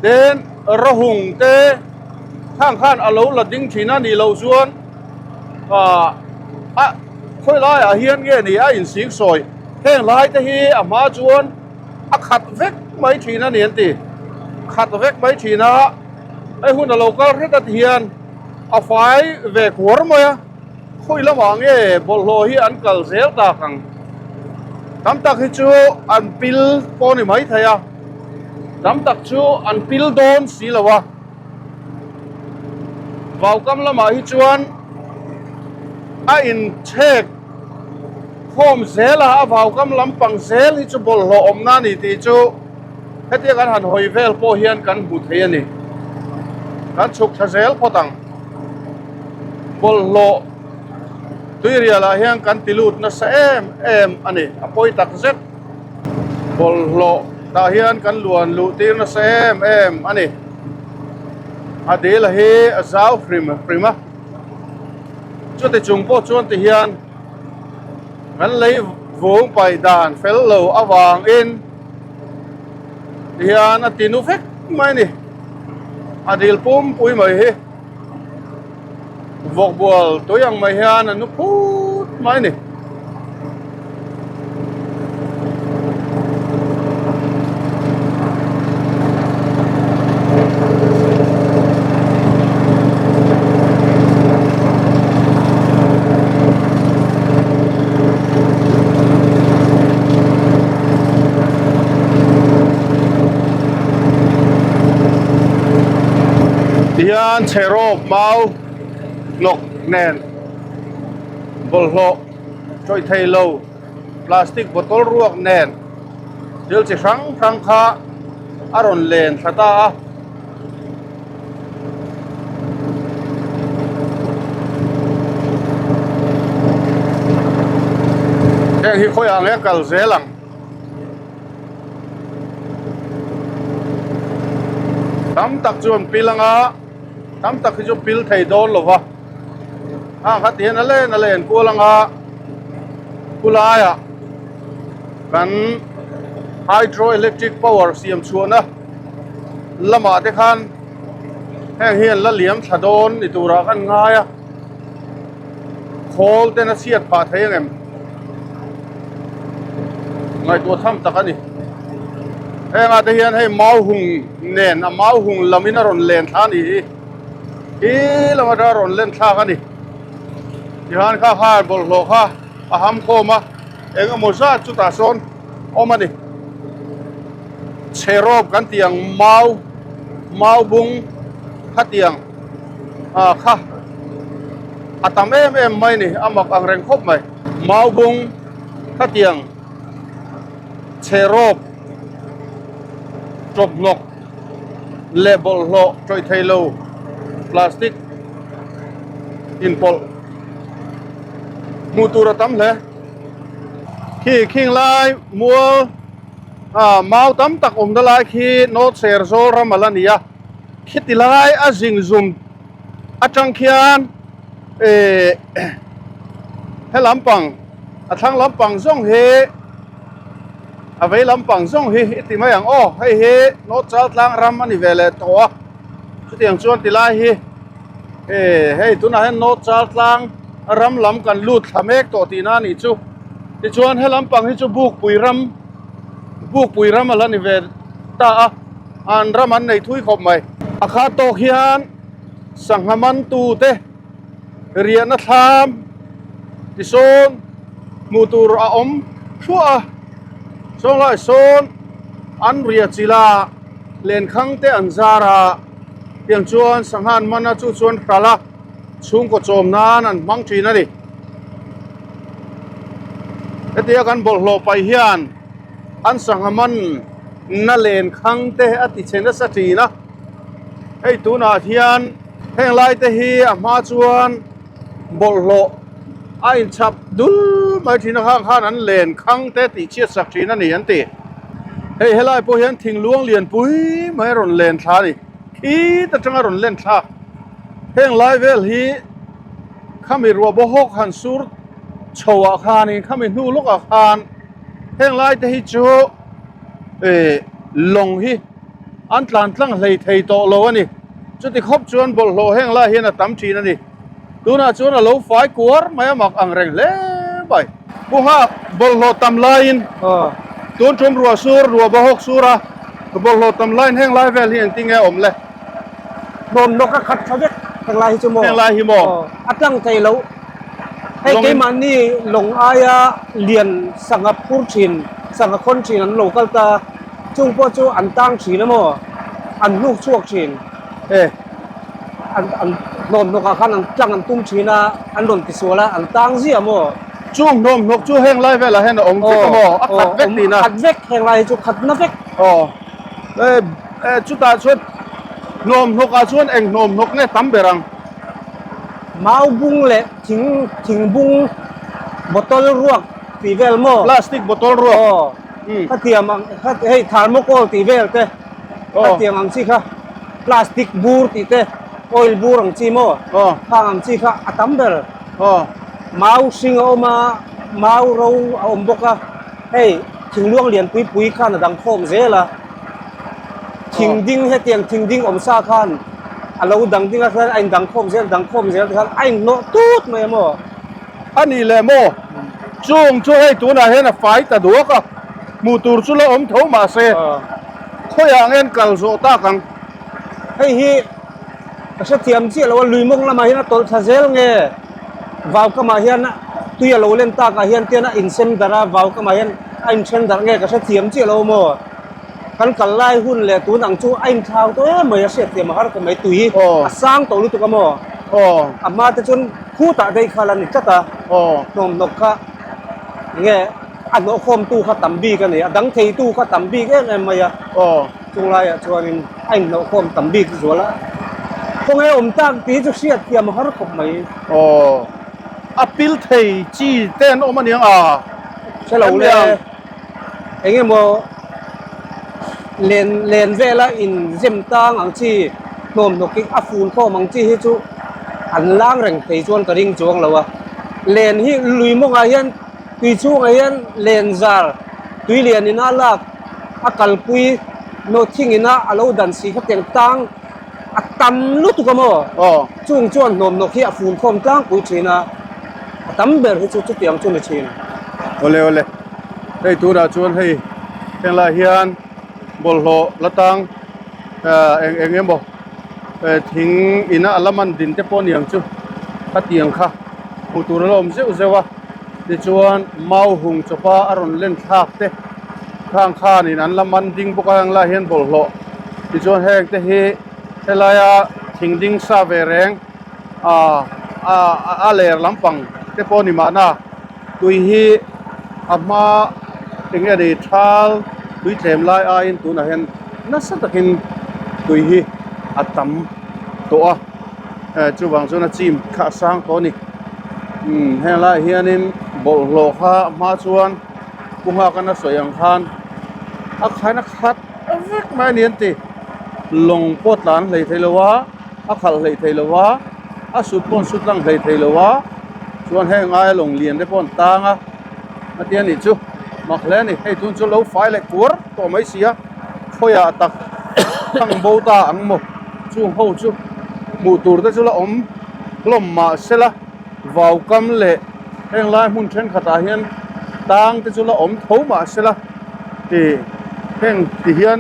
ten rawhung te khang khan a lo la ding thin a nih loh chuan ah a khawi laiah hian nge ni a insik sawi heng lai te hi a hma chuan a khat vek mai thin a ni an ti khat vek mai thin a hei hun a lo kal hret a ti hian. A fai ve kuar mai a, khawi lamah nge bawlhhlawh hi an kal zel tak ang. Tam tak hi chu an pil pawh a ni maithei a, tam tak chu an pil dawn si lo a. Vaukam lamah hi chuan a inchhek khawm zel a, a vaukam lampang zel hi chu bawlhhlawh awmna a ni tih chu. Hetia kan han hawi vel pawh hian kan hmu thei a ni. Kan chhuk tha zel phawt ang. Bawlhhlawh tuirialah hian kan ti lut nasa em em a ni. A pawi tak zet. Bawlhhlawh tah hian kan luan luh tir nasa em em a ni. A dil hi a zau hrim hrim a. Chuti chung pawh chuan ti hian kan lei vung paih dan fel lo avangin Tihian a tinu vek mai a ni. A dil pumpui mai hi vawkbual tui ang mai hian a nu phut mai a ni. Tihian chherawp mau hnawk nen bawlhhlawh tawih thei lo plastic bottle ruak nen thil chi hrang hrang kha a rawn len thla ta a. Heng hi khawiah nge kal zel ang. Tam tak chu an pil anga tam tak hi chu pil thei dawn lo va hang kha tihian a len a len kual anga khulaiah kan hydro electric power siam chhuahna lamah te khan heng hi an la liam thla dawn ni turah khan ngai a khawl ten a chhiat phah thei ang em ngaihtuah tham tak a ni hengah te hian hei mau hung nen a mau hung lamin a rawn len thla a ni hi hi lam atanga rawn len thlak a ni tihian kha khan bawlhhlawh kha a ham khawm a eng emaw zat chutah sawn awm a ni. Chherawp kan tih ang mau mau bung khatiang ah kha a tam em em mai ni a mak ang reng khawp mai mau bung khatiang chherawp tawp hnawk leh bawlhhlawh tawih thei lo plastic inpawlh hmuh tur a tam hle khi khing lai mual. Ah mau tam tak awmna lai khi North Serzawl ram a la ni a, khiti lai a zing zum atang khian eh he lampang a thlang lampang zawng hi a vei lampang zawng hi i ti mai ang aw hei hi North Chaltlang ram a ni ve leh tawh a chutiang chuan ti lai hi eh hei tunah hian North Chaltlang ram lam kan lut thla mek tawh tihna a nih chu. Tichuan he lampang hi chu Bukpui ram Bukpui ram a la ni ve ta a, an ram an nei thui khawp mai. A khat tawk hian sangha mantu te riahna thlam tisawn hmuh tur a awm thluah a, sawnglai sawn an riah chilh a, lenkhang te an zar a, tiang chuan sangha an man a chu chuan hralh a, chhungkaw chawm nan an hmang thin a ni. Hetia kan bawlhhlawh paih hian an sangha man na len khang te a ti chhe nasa thin a. Hei tunah hian heng lai te hi a hma chuan bawlhhlawh a inchhap dul mai thin a khang khan an len khang te tih chhiat sak thin a ni an ti. Hei helai pawh hian thingluang lianpui mai a rawn len thla a ni. Khit atanga rawn len thlak heng lai vel hi khami ruah bawhawk han sur chho ah khanin khami hnu lawk ah khan heng lai te hi chu eh lawng hi an tlan tlang hlei thei tawh lo a ni chuti khawp chuan bawlhhlawh heng lai hian a tam thin a ni tunah chuan a lo fai kuar mai a mak ang reng hle mai. Pu Hak bawlhhlawh tam laiin tun tum ruah sur ruah bawhawk sur a bawlhhlawh tam laiin heng lai vel hi engtin nge a awm le? Hnawm nawk a khat tha vek heng lai hi chu maw? Heng lai hi maw? A tlang thei lo. Hei keimahni lawng aia lian sangha phur thin, sangha khawn thin an lo kal ta. Chung pawh chu an tang thin a maw? An hnuk chhuak thin. E. An an hnawm hnawkah khan an tlang an tum thin a, an rawn tisual a, an tang ziah maw? Chung hnawm hnawk chu heng lai velah hian a awm vek a maw? A khat vek tihna? A khat vek, heng lai hi chu khatna vek. Aw. E, e, chutah chuan hnawm hnawkah chuan eng hnawm hnawk nge tam ber ang? Mau bung leh thing thing bung bottle ruak tih vel maw? Plastic bottle ruak. Aw. Khatiang ang hei thermocol tih vel te. Khatiang ang chi kha plastic bur tih te oil bur ang chi maw? Khang ang chi kha a tam ber. Mau hring a awm a, mau ro a awm bawk a, hei thingluang lian pui pui khan a dang khawm zel a. Thing ding hetiang thing ding awm sa khan a lo dang ding a khan a indang khawm zel dang khawm zel te khan a inhnawh tut mai a maw? A nih leh maw? Chung chu hei tunah hian a fai ta duak a, hmuh tur chu la awm tho mahse khawiah nge an kal zawh tak ang? Hei hi ka hrethiam chiah lo a, lui mawng lamah hian a tawlh thla zel nge vau kamah hian tui a lo len takah hian tian a insem darh a, vau kamah hian a inthen darh nge ka hrethiam chiah lo maw? Kan kal lai hun leh tun ang chu a inthlau tawh em mai a hriat thiam a har khawp mai tui a sang tawh lutuk a maw? A hma te chuan khutah daih kha la ni tlat a, hnawmhnawk kha enge a hnawhkhawmtu kha tam bik a ni, a dang theitu kha tam bik em em mai a, chung laiah chuanin a inhnawhkhawm tam bik zual a, khawnge awm tak tih chu hriat thiam a har khawp mai. A pil thei chi te an awm aniang a, Hre lo le. Eng emaw len len vela in zem tang ang chi hnawmhnawk hi a fun khawm ang chi hi chu an lang reng thei chuan ka ring chuang lo a len hi lui mawngah hian tui chhungah hian len zar tui lian ina lak a kalpui naw thing ina a lo dan si kha tiang tang A tam lutuk a maw? Aw. Chung chuan hnawmhnawk hi a fun khawm tlangpui thin a, a tam ber hi chu chutiang chu ni thin. Awle awle, hei tunah chuan hei henglai hian bawlhhlawh la tang eng eng emaw thing ina a la man din te pawh aniang chu khatiang kha hmuh tur a la awm zeuh zeuh a, tichuan mau hung chawpa a rawn len thlak te khang khanin an la man ding bawk a henglai hian bawlhhlawh. Tichuan heng te hi helaia thing ding sa ve reng ah a ler lampang te pawh a ni mahna tui hi a hma eng nge ni thal tui tlem lai aiin tunah hian nasa takin tui hi a tam tawh a eh chuvang chuan a chim kha a sang tawh a ni umm heng laiah hianin bawlhhlawh kha a hma chuan pu nghak a sawi ang khan a khain a khat. A vek mai a ni an ti. Lawng pawh tlan hlei thei lo a, a khalh hlei thei lo a, a sut pawh an sut lang hlei thei lo a, chuan heng aia lawng lian te pawh an tang a, a ti a nih chu. Mak hle a ni, hei tun chu lo fai leh kuar tawh mai si a, khawiah tak thang bo ta ang maw? Chung ho chu hmuh tur te chu la awm hlawm mah sela vau kam leh heng lai hmun thenkhatah hian tang te chu la awm tho mah sela Ih heng ti hian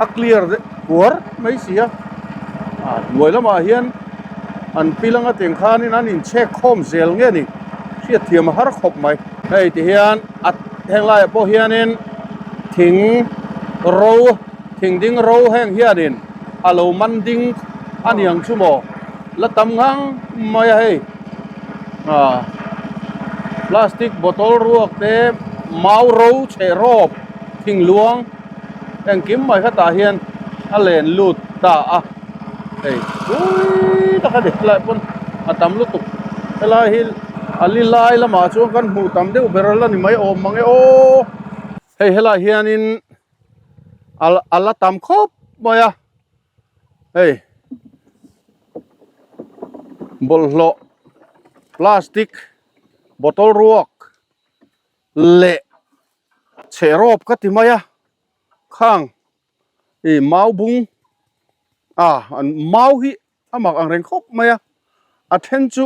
a clear deuh kuar mai si a ah hnuai lamah hian an pil anga tiang khanin an inchhek khawm zel nge ni hriat thiam a har khawp mai. Hei ti hian a heng laiah pawh hianin thing ro thing ding ro heng hianin a lo man ding a niang chu maw la tam ngang mai a hei. Ah plastic bottle ruak te Mau ro chhe rawp thingluang engkim mai kha tah hian a len lut ta a hei tui tak a ni helai pawn a tam lutuk helai hi a li lai lamah chuan kan hmuh tam deuh ber a la ni mai awm mang e aw hei helai hianin a la tam khawp mai a hei bawlhhlawh plastic bottle ruak leh chhe rawp ka ti mai a khang ih mau bung a an mau hi a mak ang reng khawp mai a a then chu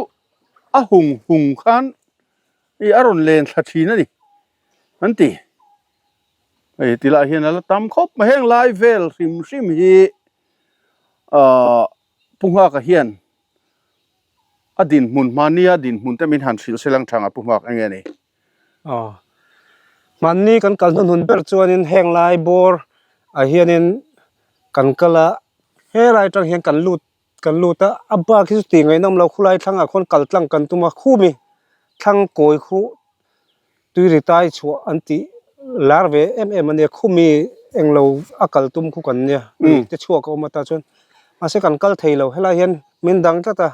a hung hung khan ih a rawn len thla thin a ni an ti hei ti lah hian a la tam khawp mai heng lai vel hrim hrim hi ahh Pu Nghaka hian a dinhmun hmania dinhmun te min han hrilh se lang thang a Pu Nghak eng nge ni? Aw. Hmanni kan kal hnuhnun ber chuanin heng lai bawr ah hianin kan kal a, helai atang hian kan lut kan lut a, a bak hi chu tih ngaihnawm lo khulai thlangah khuan kal tlang kan tum a, khumi thlang kawi khu tui ri tai chhuah an tih lar ve em em a nia khumi englo a kal tum khu kan nia te chhuak a awm ata chuan mahse kan kal thei lo helai hian min dang tlat a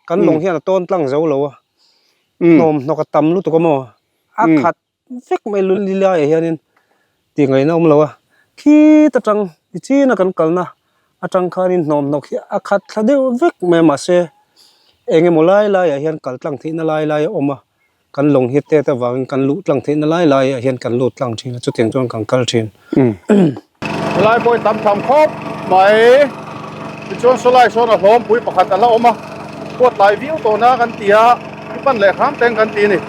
kan lawng hian a tawn tlang zo lo a hnawm hnawk a tam lutuk a maw a khat vek mai luli laiah hianin tih ngaihna a awm lo a khit atang nichin a kan kalna atang khanin hnawm hnawk hi a khat thla deuh vek mai a mahse eng emaw lai laiah hian kal tlang theihna lai lai a awm a. Kan lawng hi tet avangin kan luh tlang theihna lai laiah hian kan lut tlang thin a, chutiang chuan kan kal thin. Helai pawh hi tam tham khawp mai. Tichuan sawlai sawn a hlawmpui pakhat a la awm a, huat lai viau tawh na kan ti a, i pan leh hram teng kan ti a ni.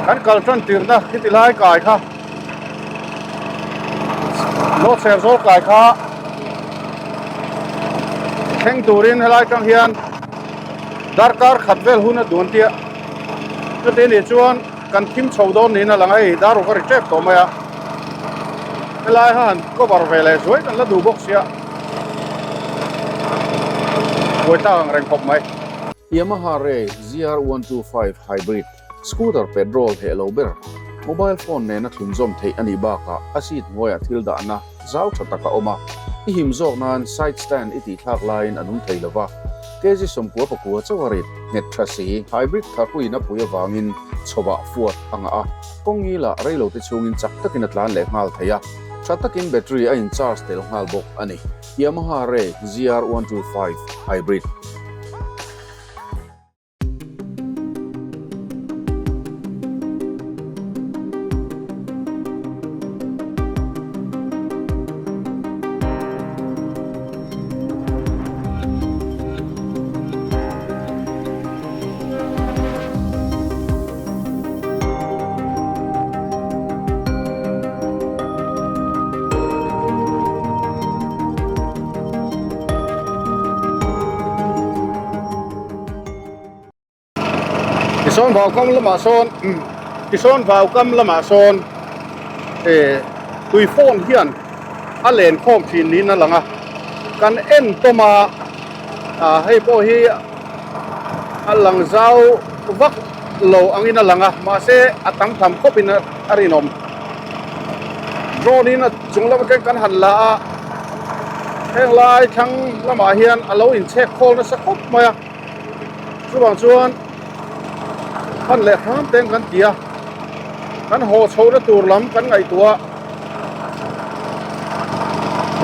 Kan kal tan tirna khiti lai kai kha Lawchher zawl kai kha thleng turin helai tang hian Darkar khat vel hun a duan tia chutih nih chuan kan thim chho dawn niin a lang a, hei dar ruk a ri tep tawh mai a, helai kha han cover ve leh zuai kan la duh bawk sia, buaithlak ang reng khawp mai. Yamaha Ray ZR 125 Hybrid Scooter petrol heh lo ber, mobile phone nena thlunzawm theih a nih bakah a seat hnuaiah thil dahna zau tha tak a awm a, i him zawk nan side stand i tihthlak laiin a nung thei lo va. Kg 99 chauh a rit nghet tha si, hybrid tharpuiin a pui avangin chhawah fuat a ngah a, kawng ngilah reilote chhungin chak takin a tlan leh nghal thei a, tha takin battery a in charge tel nghal bawk a ni. Yamaha Ray ZR 125 Hybrid. Tisawn vau kam lamah sawn tisawn vau kam lamah sawn eh tui phone hian a len khawm thin niin a lang a kan en tawm a ah hei pawh hi a lang zau vak lo angin a lang a mahse a tam tham khawp in a rinawm drone in a chung lam atang kan han la a heng lai thlang lamah hian a lo inchhek khawl nasa khawp mai a. Chuvang chuan hman leh hram teng kan ti a, kan haw chhohna tur lam kan ngaihtuah a,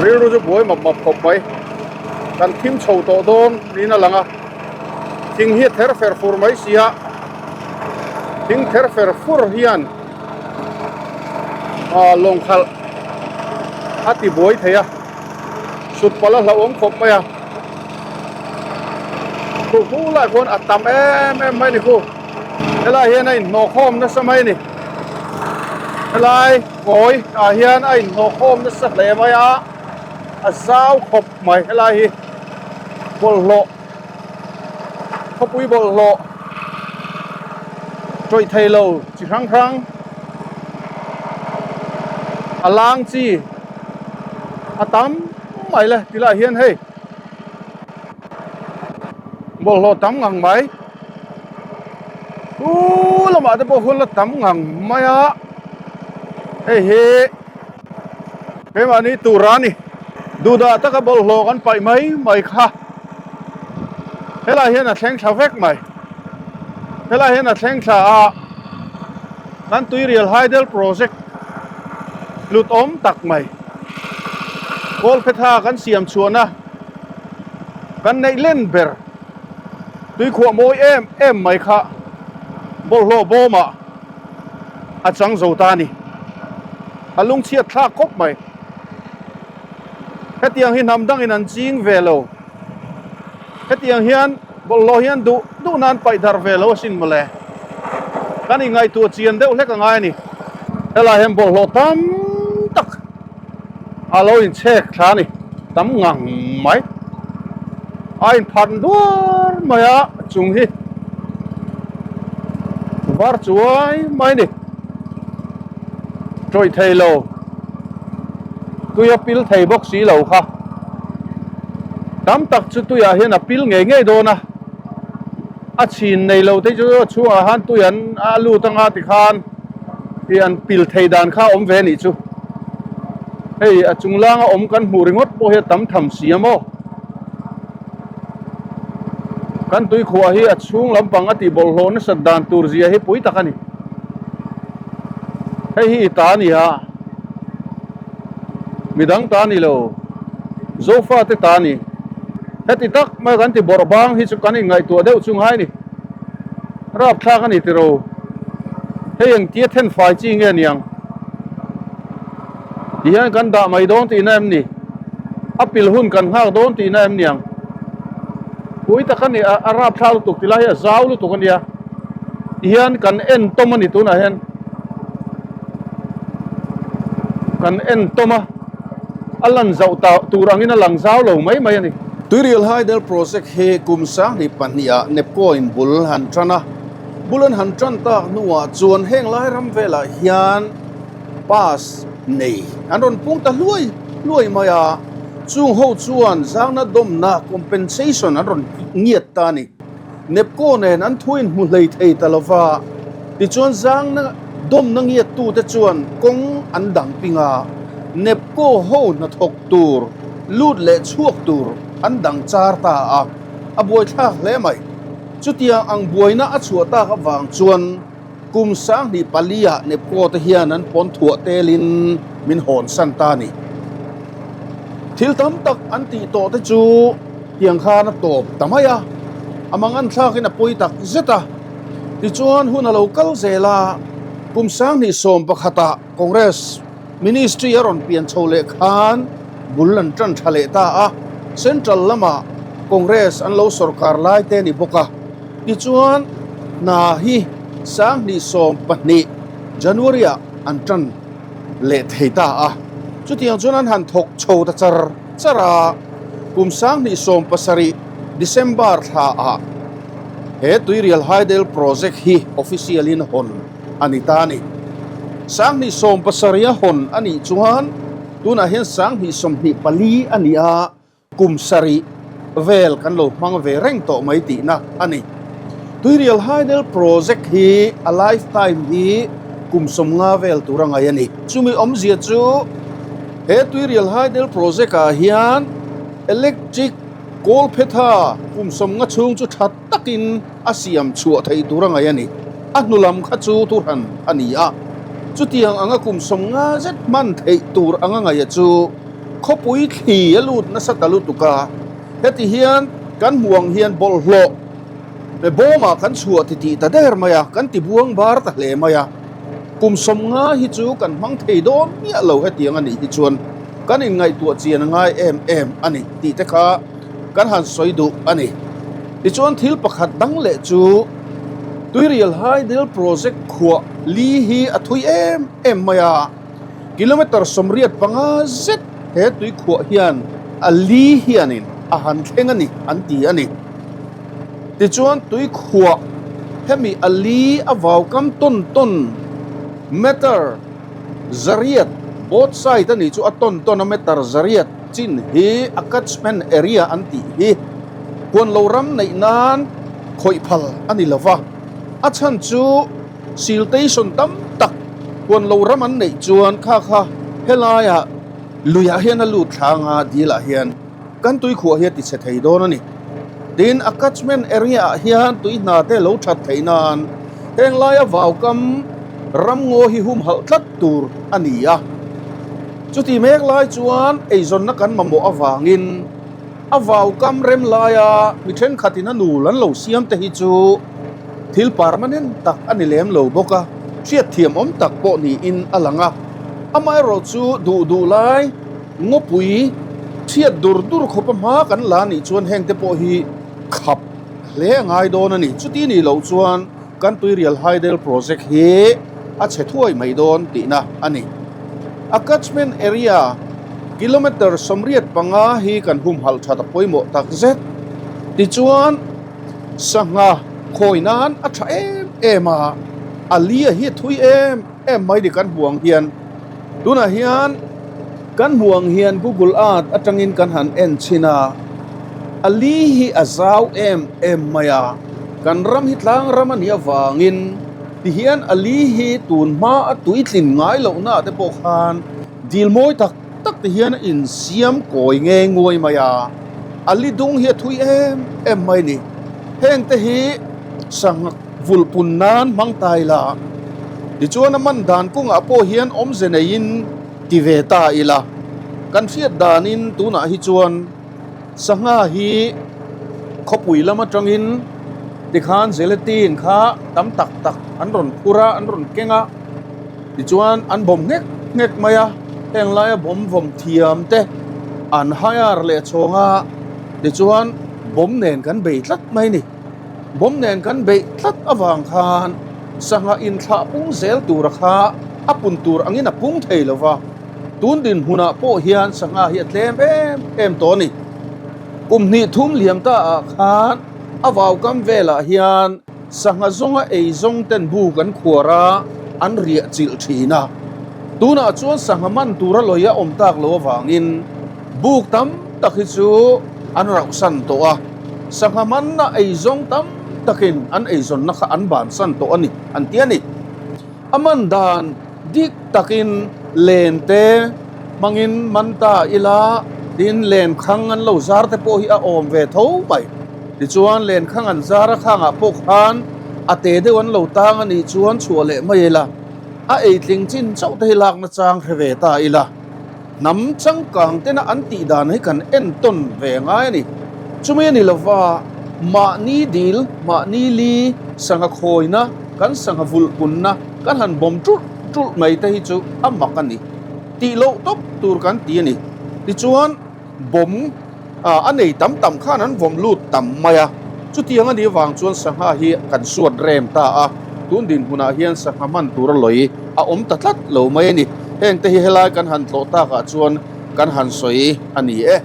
rilru chu buai map map khawp mai. Kan thim chho tawh dawn niin a lang a, thing hi a ther fer fur mai si a, thing ther fer fur hian ah lawng khalh a ti buai thei a. Sut palh a hlauhawm khawp mai a, khu khu lai khuan a tam em em mai a ni khu. Helai hian a inhnawhkhawm nasa mai a ni. Helai kawi ah hian a inhnawhkhawm nasa hle mai a, a zau khawp mai helai hi bawlhhlawh khawpui bawlhhlawh tawih thei lo chi hrang hrang a lang chi. A tam mai le ti lai hian hei bawlhhlawh tam ngang mai u lamah te pawh hun la tam ngang mai a. Hei hi keimahni tur a ni. Duhdah taka bawlhhlawh kan paih mai mai kha helai hian a thleng thla vek mai. Helai hian a thleng thla a, kan Tuirial Hydel Project hlut awm tak mai. Kawlphetha kan siam chhuahna kan neih len ber tuikhuah mawi em em mai kha bawlhhlawh bawmah a chang zo ta a ni. A lungchhiat thlak khawp mai. Hetiang hi hnam dangin an ching ve lo. Hetiang hian bawlhhlawh hian duh duh nan paih darh ve lo asin mawle. Kan inngaihtuah chian deuh hlek a ngai a ni. Helai hian bawlhhlawh tam tak a lo inchhek thla a ni. Tam ngang mai. A inpharh duar mai a chung hi var chuai mai a ni. Tawih thei lo. Tui a pil thei bawk si lo kha. Tam tak chu tuiah hian a pil ngei ngei dawn a. A chhin nei lo te chu a chhungah khan tui an a lut anga tikhan ih an pil thei dan kha a awm ve anih chu. Hei a chung langa awm kan hmuh ringawt pawh hi a tam tham si a maw. Kan tuikhuah hi a chhung lampang a tih bawlhhlawh nasat dan tur zia hi pui tak a ni. Hei hi i ta a ni a, midang ta a ni lo, Zofa te ta a ni. Heti tak mai kan ti bawrh bang hi chu kan inngaihtuah deuh chu ngai a ni. Rapthlak a ni tiro. Hei engtia thenfai chi nge niang? Tihian kan dah mai dawn tihna em ni? A pil hun kan nghak dawn tihna em niang? Pui tak a ni, a rapthlak lutuk ti lai hi a zau lutuk a nia. Tihian kan en tawm a ni tunah hian. Kan en tawm a, a lan zauh ta tur angin a lang zau lo mai mai a ni. Tuirial Hydel Project hi kum 2002 ah Nepco in bul han tan a, bul an han tan tak hnuah chuan heng lai ram velah hian pass nei an rawn pung ta hluai hluai mai a, chung ho chuan zangna dawmna compensation an rawn ngiat ta a ni. Nepco nen an thu inhmu hlei thei ta lo va, tichuan zangna dawmna ngiattute chuan kawng an dang ping a, Nepco ho hnathawk tur lut leh chhuak tur an dang char ta a, a buaithlak hle mai. Chutiang ang buaina a chhuah tak avang chuan, Kum 2004 ah Nepco te hian an pawn thuah telin min hawn san ta a ni. Thil tam tak an tih tawh te chu tiang khan a tawp ta mai a, a mangan thlakin a pawi tak zet a. Tichuan hun a lo kal zel a, kum 2011 ah Congress Ministry a rawn pian chho leh khan bul an tan tha leh ta a, Central lamah Congress an lo sorkar lai te a ni bawk a. Tichuan, hna hi 2012 January-ah an tan leh thei ta a. Chutiang chuan an han thawk chho ta char char a, kum 2017 December thlaah he Tuirial Hydel Project hi official-in hawn a ni ta a ni. 2017 a hawn a nih chuan tunah hian 2024 a ni a. Kum sarih vel kan lo hmang ve reng tawh mai tihna a ni. Tuirial Hydel Project hi a life time hi kum 50 vel tur a ngaih a ni. Chumi awmzia chu he Tuirial Hydel Project ah hian electric kawlphetha kum 50 chhung chu tha takin a siam chhuah theih tur a ngaih a ni. A hnu lam kha chu thuhran a ni a, chutiang anga kum 50 zet hman theih tur anga ngaih a chu Khawpui thli a lut nasa ta lutuk a, heti hian kan hmuh ang hian bawlhhlawh leh bawmah kan chhuah titih ta der mai a, kan ti buang bar ta hle mai a. Kum 50 hi chu kan hmang thei dawn miah lo hetiang a nih hi chuan kan inngaihtuah chian a ngai em em a ni tih te kha kan han sawi duh a ni. Tichuan thil pakhat dang leh chu Tuirial Hydel Project khuah li hi a thui em em mai a. Kilometre 85 zet he tuikhuah hian a li hianin a han thleng a ni an ti a ni. Tichuan tuikhuah hemi a li a vaukam tawn tawn meter 800 both side a nih chu a tawn tawn a meter 800 chin hi a catchment area an tih hi huan lo ram neih nan khawih phal a ni lova a chhan chu siltation tam tak. Huan lo ram an neih chuan kha kha helaiah luiah hian a lut thla anga dilah hian kan tuikhuah hi a tichhe thei dawn a ni. Tin, a catchment area ah hian tui hna te lo that theih nan heng laia vaukam ramngaw hi humhalh tlat tur a ni a. Chuti mek lai chuan eizawnna kan mamawh avangin a vaukam rem laia mi thenkhatin a nul an lo siam te hi chu thil permanent tak a ni lem lo bawk a, hriatthiam awm tak pawh niin a lang a. Amaherawhchu duh duh lai. Ngawpui chhiat dur dur khawpa hma kan la nih chuan heng te pawh hi khap hle a ngai dawn a ni. Chuti nih loh chuan kan Tuirial Hydel Project hi a chhe thuai mai dawn tihna a ni. A catchment area kilometre 85 hi kan humhalh that a pawimawh tak zet. Tichuan sangha khawi nan a tha em em a, a li a hi a thui em em mai ni kan hmuh ang hian. Tunah hian kan hmuh ang hian Google Earth atangin kan han en chhin a, a li hi a zau em em mai a, kan ram hi tlang ram a nih avangin tihian a li hi tun hma a tuitlin ngai lohna ah te pawh khan dil mawi tak tak te hian a insiam kawi nge nguai mai a, a li dung hi a thui em em mai a ni. Heng te hi sangha. Vulhpun nan hmang ta ila, tichuan a man dan kawngah pawh hian awmze neiin ti ve ta ila. Kan hriat danin tunah hi chuan sangha hi khawpui lam atangin tikhan gelatin kha tam tak tak an rawn phur a, an rawn keng a, tichuan an bawm nghek nghek mai a, heng laia bawm vawm thiam te an hire leh chhawng a, tichuan bawm nen kan bei tlat mai a ni. Bawm nen kan beih tlat avang khan sangha inthlah pung zel tura kha a pun tur angin a pung thei lo va, tun dinhmunah pawh hian sangha hi a tlem em em tawh a ni. Kum hnih thum liam ta ah khan a vaukam velah hian sangha zawnga ei zawng ten buk an khuar a, an riah chilh thin a. Tunah chuan sangha man tura lawi a awm tak lo avangin buk tam tak hi chu an rauhsan tawh a. Sangha manna eizawng tam takin an eizawnna kha an bansan tawh a ni, an ti a ni. A man dan dik takin len te hmangin man ta ila, tin lenkhang an lo zar te pawh hi a awm ve tho mai. Tichuan lenkhang an zar a khangah pawh khan a te deuh an lo tang a nih chuan chhuah leh mai ila, a eitling chin chauh te hi lakna chang hre ve ta ila. Hnam changkang tena an tih dan hi kan entawn ve ngai a ni. Chumi a ni lova, mahni dil, mahni li, sangha khawina, kan sangha vulhpunna kan han bawm ṭulh ṭulh mai te hi chu a mak a ni. Tih loh tawp tur kan ti a ni. Tichuan, bawm a nei tam tam khan an vawm lut tam mai a. Chutiang a nih avang chuan sangha hi kan suat rem ta a, tun dinhmunah hian sangha hman tur a lawi a awm ta tlat lo mai a ni. Heng te hi helai kan han tlawh takah chuan kan han sawi a ni e.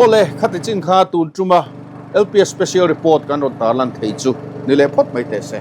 Awle, khati chin kha tun tuma LPS Special Report kan rawn tarlan thei chu ni leh phawt mai teh se.